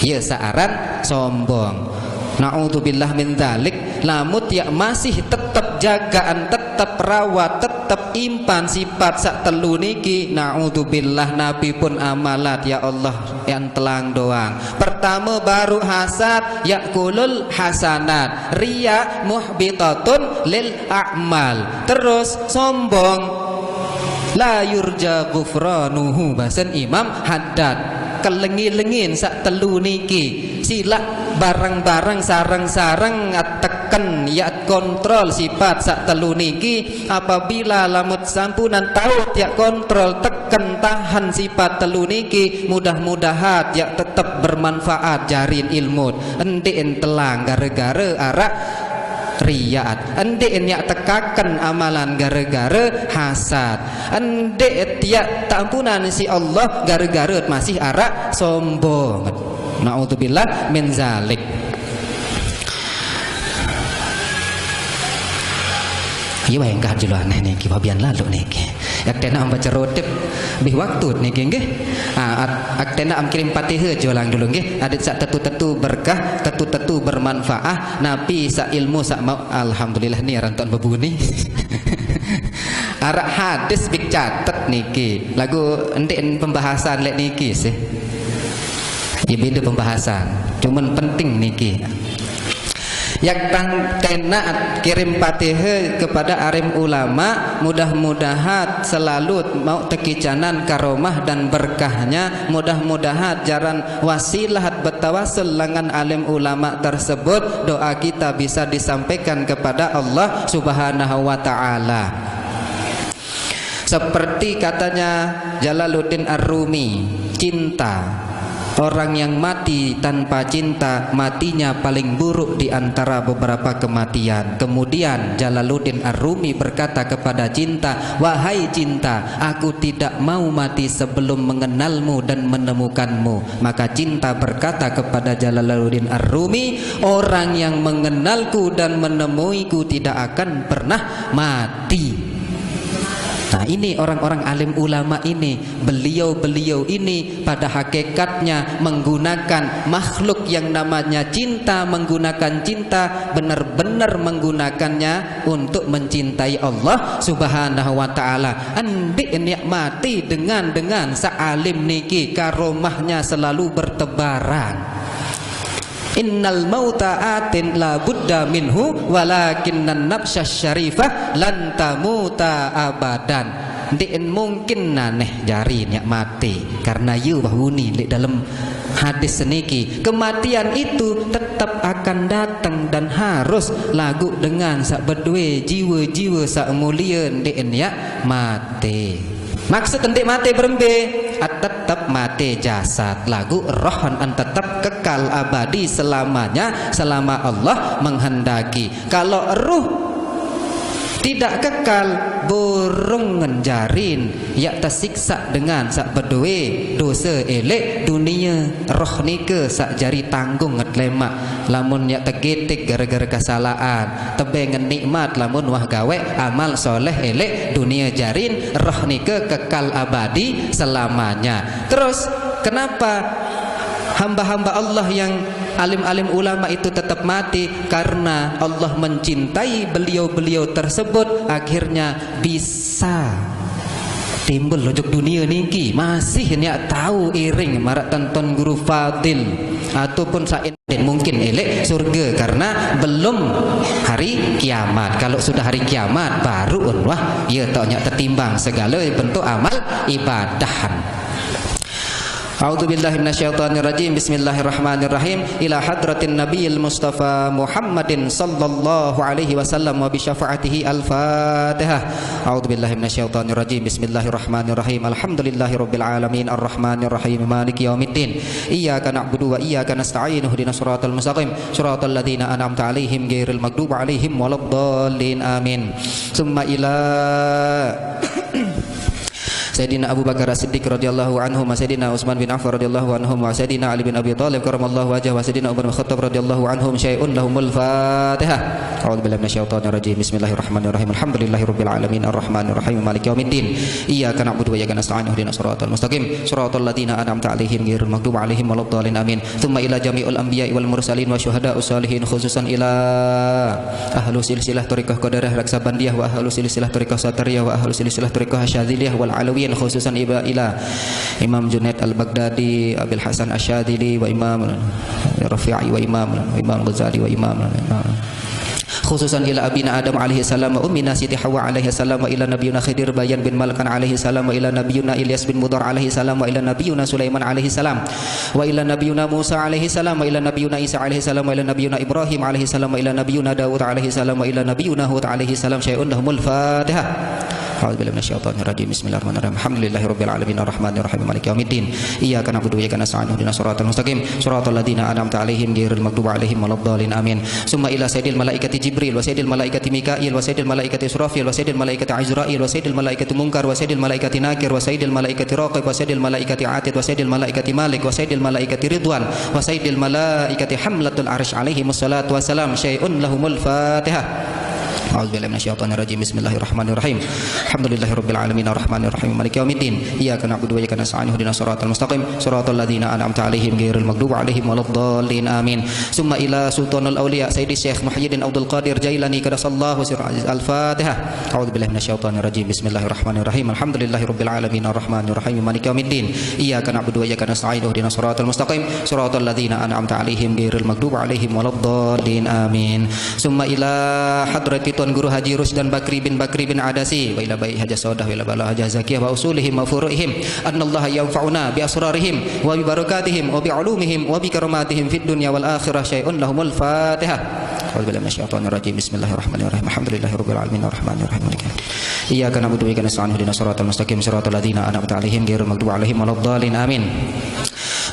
Ya saaran sombong. Naudzubillah min dzalik. Lamut ya masih tetap jagaan, tetap rawat, tetap impan sifat sak telu niki. Naudzubillah, napi pun amalat ya Allah yang telang doang. Pertama baru hasad, yakulul hasanat. Riya muhbitatun lil a'mal. Terus sombong. La yurja ghufranuhu, basen Imam Haddad. Kelengi-lengin sak telu niki. Silak bareng-bareng, sareng-sareng, teken ya kontrol sifat sak telu niki. Apabila lamut sampunan tahu tiak kontrol, teken tahan sifat telu niki, mudah-mudahan tiak tetap bermanfaat jarin ilmu. Endik telang gara-gara arak riat. Endik nyak tekaken amalan gara-gara hasad. Endik tiak tampunan si Allah gara-gara masih arak sombong. Naudzubillah min zalik. Iya bayangkan julu aneh niki, babian lalu niki. Yak tena ambaca rotip bih waktu niki nggih. Ah, at- ak tena am kirim Fatihah jolang dulu nggih. Adit sak tetu-tetu berkah, tetu-tetu bermanfaat, napi sak ilmu sak mau. Alhamdulillah ni aran tuan bebuni. Arak hadis bik catet niki. Lagu endik pembahasan lek niki sih. Ya beda pembahasan. Cuman penting niki. Yak tang tenaat kirim patihe kepada alim ulama, mudah-mudahan selalu mau tekicanan karomah dan berkahnya, mudah-mudahan jaran wasilahat bertawasul dengan alim ulama tersebut, doa kita bisa disampaikan kepada Allah Subhanahu wa Ta'ala. Seperti katanya Jalaluddin Ar-Rumi, cinta. Orang yang mati tanpa cinta, matinya paling buruk di antara beberapa kematian. Kemudian Jalaluddin Ar-Rumi berkata kepada cinta, "Wahai cinta, aku tidak mau mati sebelum mengenalmu dan menemukanmu." Maka cinta berkata kepada Jalaluddin Ar-Rumi, "Orang yang mengenalku dan menemuiku tidak akan pernah mati." Nah, ini orang-orang alim ulama ini, beliau-beliau ini pada hakikatnya menggunakan makhluk yang namanya cinta, menggunakan cinta, benar-benar menggunakannya untuk mencintai Allah Subhanahu wa Ta'ala. Andik niat mati dengan, dengan sealim niki, karomahnya selalu bertebaran. "Innal mauta atin la budda minhu, walakinnan nafsas syarifah lan tamuta abadan." Ndik mungkin naneh jari niat mati, karena yu bahuni di dalam hadis seniki, kematian itu tetap akan datang dan harus lagu dengan sak bedue jiwa-jiwa sak mulia ndik niat mati. Maksud ndik mati berembe? Ah, tetap mati jasad, lagu roh an tetap kekal abadi selamanya, selama Allah menghendaki. Kalau ruh tidak kekal, burung ngenjarin, yak tersiksa dengan sak bedue dosa elek dunia, roh nika sak jari tanggung ngetlemak. Lamun yak tegetik gara-gara kesalahan, tebeng nikmat lamun wah gawe amal soleh elek dunia, jarin roh nika kekal abadi selamanya. Terus, kenapa hamba-hamba Allah yang alim-alim ulama itu tetap mati? Karena Allah mencintai beliau-beliau tersebut, akhirnya bisa timbul ojok dunia niki masih niat tahu iring marak tonton guru fadil ataupun sain mungkin elek surga karena belum hari kiamat. Kalau sudah hari kiamat, baru unwah ya tak nyak tertimbang segala bentuk amal ibadah. A'udzu billahi minasyaitonir rajim. Bismillahirrahmanirrahim. Ila hadratin nabiyil mustafa Muhammadin sallallahu alaihi wasallam wa bi syafaatihi. Al-Fatihah. A'udzu billahi minasyaitonir rajim. Bismillahirrahmanirrahim. Alhamdulillahi rabbil alamin, arrahmanir rahim, maliki yaumiddin. Iyyaka na'budu wa iyyaka nasta'in. Ihdinas siratal mustaqim. Siratal ladzina an'amta alaihim ghairil maghdubi alaihim waladdallin. Amin. Summa ila Sayyidina Abu Bakar As-Siddiq radhiyallahu anhu, wa Sayyidina Utsman bin Affan radhiyallahu anhum, wa Sayyidina Ali bin Abi Thalib karramallahu wajhah, wa Sayyidina Umar bin Khattab radhiyallahu anhum syai'un lahumul Fatihah. A'udzu billahi minasyaitonir rajim. Bismillahirrahmanirrahim. Alhamdulillahi rabbil alamin, arrahmanir rahim, maliki yaumiddin. Iyyaka na'budu wa iyyaka nasta'in. Ihdinas siratal mustaqim. Siratal ladzina an'amta alaihim ghairil maghdubi alaihim waladdallin. Amin. Tsumma ila jami'il anbiya'i wal mursalin wa syuhada'us shalihin, khususan ila ahlu silsilah thariqah Qadariyah Naqsabandiyah wa ahlu silsilah thariqah Satariyah wa ahlu silsilah thariqah Syadziliyah wal Alawiyyin, khususan iba ila Imam Junaid Al-Baghdadi, Abil Hasan Asy-Syadzili wa Imam Rafi'i wa Imam, Imam Ghazali wa Imam, khususan ila abina Adam alaihi salam wa ummina Siti Hawa alaihi salam wa ila nabiyuna Khidir Bayan bin Malkan alaihi salam wa ila nabiyuna Ilyas bin Mudar alaihi salam wa ila nabiyuna Sulaiman alaihi salam wa ila nabiyuna Musa alaihi salam wa ila nabiyuna Isa alaihi salam wa ila nabiyuna Ibrahim alaihi salam wa ila nabiyuna Daud alaihi salam wa ila nabiyuna Hud alaihi salam syai'un lahumul Fatihah. A'udzu billahi minasyaitonir rajim. Bismillahirrahmanirrahim. Alhamdulillahi rabbil alamin, arrahmanir rahim, maliki yaumiddin. Iyyaka na'budu wa iyyaka nasta'in. Ihdinas siratal mustaqim. Siratal ladzina an'amta alaihim ghairil maghdubi alaihim waladdallin. Amin. Tsumma ila sayyidil malaikati Jibril wa sayyidil malaikati Mikail wa sayyidil malaikati Israfil wa sayyidil malaikati Azrail wa sayyidil malaikati Munkar wa sayyidil malaikati Nakir wa sayyidil malaikati Raqib wa sayyidil malaikati Atid wa sayyidil malaikati Malik wa sayyidil malaikati Ridwan wa sayyidil malaikati Hamlatul Arsh alaihimus salatu wassalam syai'un lahumul Fatihah. أعوذ بالله من الشيطان الرجيم. بسم الله الرحمن الرحيم. الحمد لله رب العالمين، الرحمن الرحيم، مالك يوم الدين. إياك نعبد وإياك نستعين، اهدنا الصراط المستقيم، صراط الذين أنعمت عليهم، غير المغضوب عليهم ولا الضالين، آمين. ثم إلى سلطان الأولياء سيدي الشيخ محي الدين عبد القادر جيلاني قدس الله سره العزيز. الفاتحة. أعوذ بالله من الشيطان الرجيم. بسم الله الرحمن الرحيم. الحمد لله رب العالمين، الرحمن الرحيم، مالك يوم الدين. إياك نعبد وإياك نستعين، اهدنا الصراط المستقيم، صراط الذين أنعمت عليهم، غير المغضوب عليهم ولا الضالين، آمين. ثم إلى حضرة Tuan Guru Haji Rusdan Bakri bin Bakri bin Adasi, وإلى بيت حاجة سودة، وإلى بلا حاجة زكية، وأصولهم وفروعهم، أن الله ينفعنا بأسرارهم وببركاتهم وبعلومهم وبكراماتهم في الدنيا والآخرة، شيء لهم الفاتحة. أعوذ بالله من الشيطان الرجيم. بسم الله الرحمن الرحيم. الحمد لله رب العالمين، الرحمن الرحيم، مالك يوم الدين. إياك نعبد وإياك نستعين، اهدنا الصراط المستقيم، صراط الذين أنعمت عليهم، غير المغضوب عليهم ولا الضالين، آمين.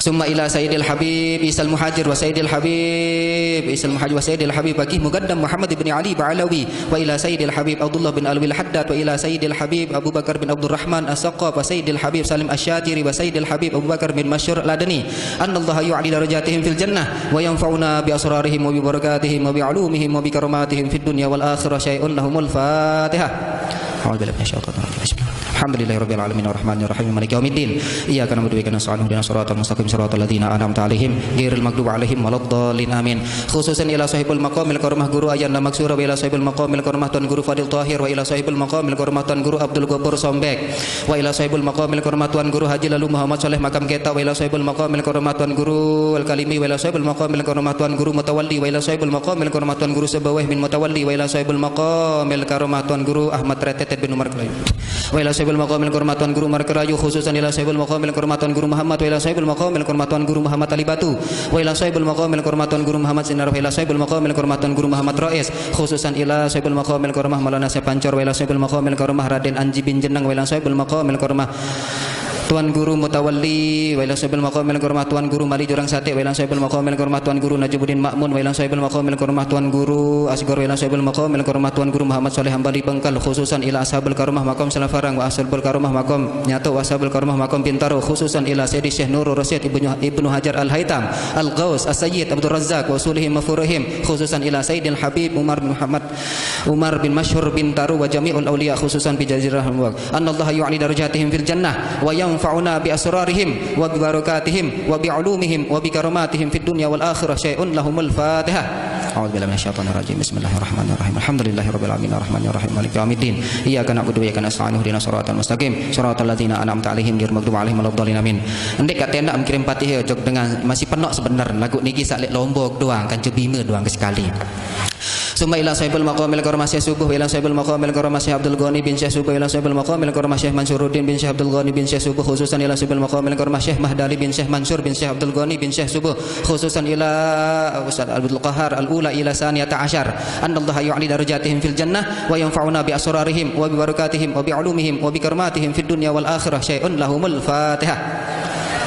ثم إلى سيد الحبيب عيسى المهاجر وسيد الحبيب عيسى المهاجر وسيد الحبيب فقيه مقدم محمد بن علي بعلوي، وإلى سيد الحبيب عبد الله بن علوي الحداد، وإلى سيد الحبيب أبو بكر بن عبد الرحمن الثقاف، وسيد الحبيب سالم الشاتري، وسيد الحبيب أبو بكر بن مشهور العدني، أن الله يعلي درجاتهم في الجنة، وينفعنا بأسرارهم وببركاتهم وبعلومهم وبكراماتهم في الدنيا والآخرة، شيء لهم الفاتحة. أعوذ بالله من الشيطان الرجيم. بسم الله. الحمد لله رب العالمين، الرحمن الرحيم، مالك يوم الدين. إياك نعبد وإياك نستعين، اهدنا الصراط المستقيم، صراط الذين أنعمت عليهم، غير المغضوب عليهم ولا الضالين، آمين. Khususan ila sahibul maqamil karamah Guru Ayan Lamaksura, wa ila sahibul maqamil karamah Tuan Guru Fadil Tahir, wa ila sahibul maqamil karamah Tuan Guru Abdul Ghafur Sombek, wa ila sahibul maqamil karamah Tuan Guru Haji Lalu Muhammad Saleh Makam Keta, wa ila sahibul maqamil karamah Tuan Guru Al Kalimi, wa ila sahibul maqamil karamah Tuan Guru Mutawalli, wa ila sahibul maqamil karamah Tuan Guru Sebaweh bin Mutawalli, wa ila sahibul maqamil karamah Tuan Guru Ahmad Retetet bin Umar Kelayu. Wa ila sahibul maqamil karamah Tuan Guru Markerayu, khususan ila sahibul maqamil karamah Tuan Guru Muhammad, wa ila sahibul maqamil karamah Tuan Guru Muhammad Alibatu, wa ila sahibul maqamil karamah Tuan Guru Muhammad Sinar, wa ila sahibul maqamil karamah Tuan Guru Muhammad Rais, khususan ila sahibul maqamil karamah Maulana Syekh Pancor, wa ila sahibul maqamil karamah Raden Anji bin Jenang, wa ila sahibul maqamil karamah Tuan Guru Mutawalli, wa ila sahibul maqamil karamah Tuan Guru Mali Jurang Sate, wa ila sahibul maqamil karamah Tuan Guru Najibuddin Makmun, wa ila sahibul maqamil karamah Tuan Guru Asgor, wa ila sahibul maqamil karamah Tuan Guru Muhammad Saleh Hambali Bengkal, khususan ila ashabul karamah maqam Salafara, wa ashabul karamah maqam Nyato, wa ashabul karamah maqam Bintaro, khususan ila Sayyidi Syekh Nurul Rasyid Ibnu, Ibnu Hajar Al-Haytam, Al-Ghaus, As-Sayyid Abdul Razzaq, wa usulihim wa furuhim, khususan ila Sayyidil Habib Umar bin Muhammad Umar bin Mashhur Bintaro, wa jami'ul awliya, khususan bi Jazirah Mubarak. Annallaha yu'li darajatihim fil jannah, wa yanfa'una bi asrarihim, wa bi barakatihim, wa bi ulumihim, wa bi karamatihim fid dunya wal akhirah, syai'un lahumul Fatihah. أعوذ بالله من الشيطان الرجيم. بسم الله الرحمن الرحيم. الحمد لله رب العالمين، الرحمن الرحيم، مالك يوم الدين. إياك نعبد وإياك نستعين، اهدنا الصراط المستقيم، صراط الذين أنعمت عليهم، غير المغضوب عليهم ولا الضالين. آمين. Ndeq kaq tenaq mengkirim Fatihah, jok dengan masih penok sebenar. Laguq niki saq leq Lombok doang, kan Cibime doang ke sekali. Summa ila sahibul maqamil karamah Syekh Subuh, ila sahibul maqamil karamah Syekh Abdul Ghani bin Syekh Subuh, ila sahibul maqamil karamah Syekh Mansuruddin bin Syekh Abdul Ghani bin Syekh Subuh, khususan ila sahibul maqamil karamah Syekh Mahdali bin Syekh Mansur bin Syekh Abdul Ghani bin Syekh Subuh, khususan ila Ustaz Abdul Qahar al-ula ila saniyata asyar. Annallaha yu'li darajatihim fil jannah wa yanfa'una bi asrarihim wa bi barakatihim wa bi ulumihim wa bi karamatihim fid dunya wal akhirah, syai'un lahumul Fatihah.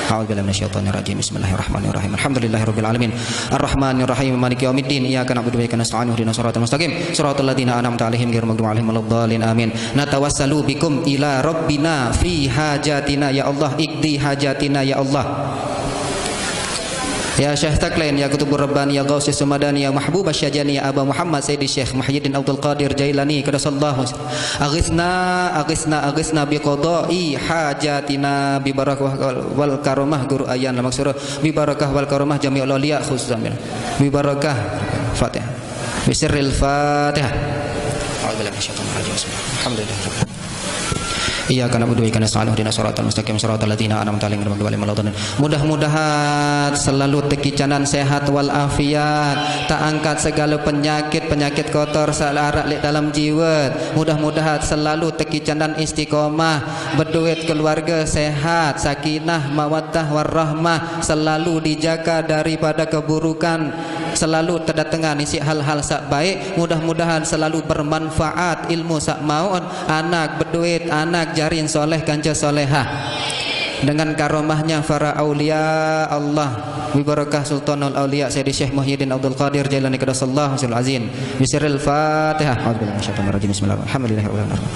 أعوذ بالله من الشيطان الرجيم. بسم الله الرحمن الرحيم. الحمد لله رب العالمين. الرحمن الرحيم. مالك يوم الدين. إياك نعبد وإياك نستعين. اهدنا الصراط المستقيم. صراط الذين أنعمت عليهم غير المغضوب عليهم ولا الضالين. آمين. نتوسل بكم إلى ربنا في حاجاتنا يا الله. اقض حاجاتنا يا الله. يا شيخ ثقلين، يا قطب الرباني، يا غوث السمداني، يا محبوب الشجاني، يا أبا محمد سيد الشيخ محي الدين عبد القادر جيلاني قدس الله. أغثنا، أغثنا، أغثنا بقضاء حاجاتنا ببركة والكرامة Guru Ayan Lamaksura, ببركة والكرامة جميع الأولياء خصوصا. ببركة. الفاتحة. بسر الفاتحة. أعوذ بالله من الشيطان الرجيم. بسم الله. الحمد لله رب العالمين. إياك نعبد وإياك نستعين. اهدنا الصراط المستقيم. صراط الذين أنعمت عليهم غير المغضوب عليهم ولا الضالين. Mudah-mudahan selalu tekicanan sehat wal afiat, teangkat segala penyakit, penyakit kotor saq araq leq dalem jiwet. Mudah-mudahan selalu tekicanan istiqomah, beduit keluarge sehat, sakinah, mawaddah, warahmah, selalu dijaga daripada keburukan, selalu tedatengan isiq hal-hal saq baik. Mudah-mudahan selalu bermanfaat ilmu saq mauq, anak beduit, anak jarin soleh kance solehah. Dengan karomahnya para aulia Allah, bi barakah Sultanul Aulia Sayyidi Syekh Muhyiddin Abdul Qadir Jailani Qaddasallahu Sirrul Azim. Bisirril Fatihah. A'udzubillahi minasyaitonir rajim. Bismillahirrahmanirrahim. Alhamdulillahirabbil alamin.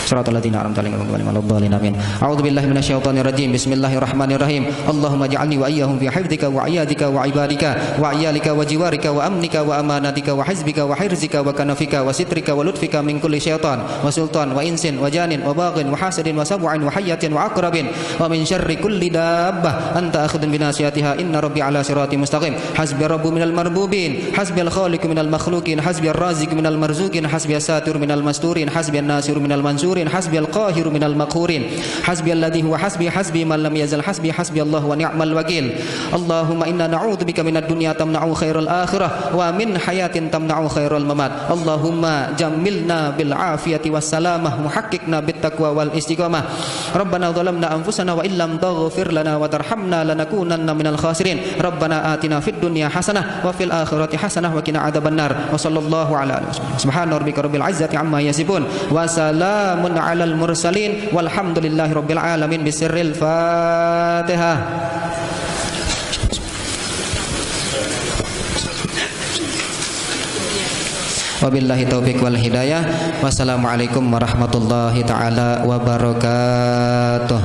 صراط الذين أنعمت عليهم غير المغضوب عليهم ولا الضالين. آمين. أعوذ بالله من الشيطان الرجيم. بسم الله الرحمن الرحيم. اللهم اجعلني وإياهم في حفظك وعيادك وعبادك وعيالك وجوارك وأمنك وأمانتك وحزبك وحرزك وكنفك وسترك ولطفك من كل شيطان وسلطان وإنس وجان وباغ وحاسد وسبع وحية وعقرب ومن شر كل دابة أنت آخذ بناصيتها إن ربي على صراط مستقيم. حسبي الرب من المربوبين، حسبي الخالق من المخلوقين، حسبي الرازق من المرزوقين، حسبي الساتر من المستورين، حسبي الناصر من المنصورين، حسبي القاهر من المقهورين، حسبي الذي هو حسبي، حسبي من لم يزل حسبي، حسبي الله ونعم الوكيل. اللهم إنا نعوذ بك من الدنيا تمنع خير الآخرة، ومن حياة تمنع خير الممات. اللهم جملنا بالعافية والسلامة، وحققنا بالتقوى والاستقامة. ربنا ظلمنا أنفسنا وإن لم تغفر لنا وترحمنا لنكونن من الخاسرين. ربنا آتنا في الدنيا حسنة وفي الآخرة حسنة وقنا عذاب النار. وصلى الله على آله وصحبه. سبحان ربك رب العزة عما يصفون. وسلام على المرسلين. والحمد لله رب العالمين. بسر الفاتحة. Wabillahi taufiq wal hidayah. Wassalamualaikum warahmatullahi taala wabarakatuh.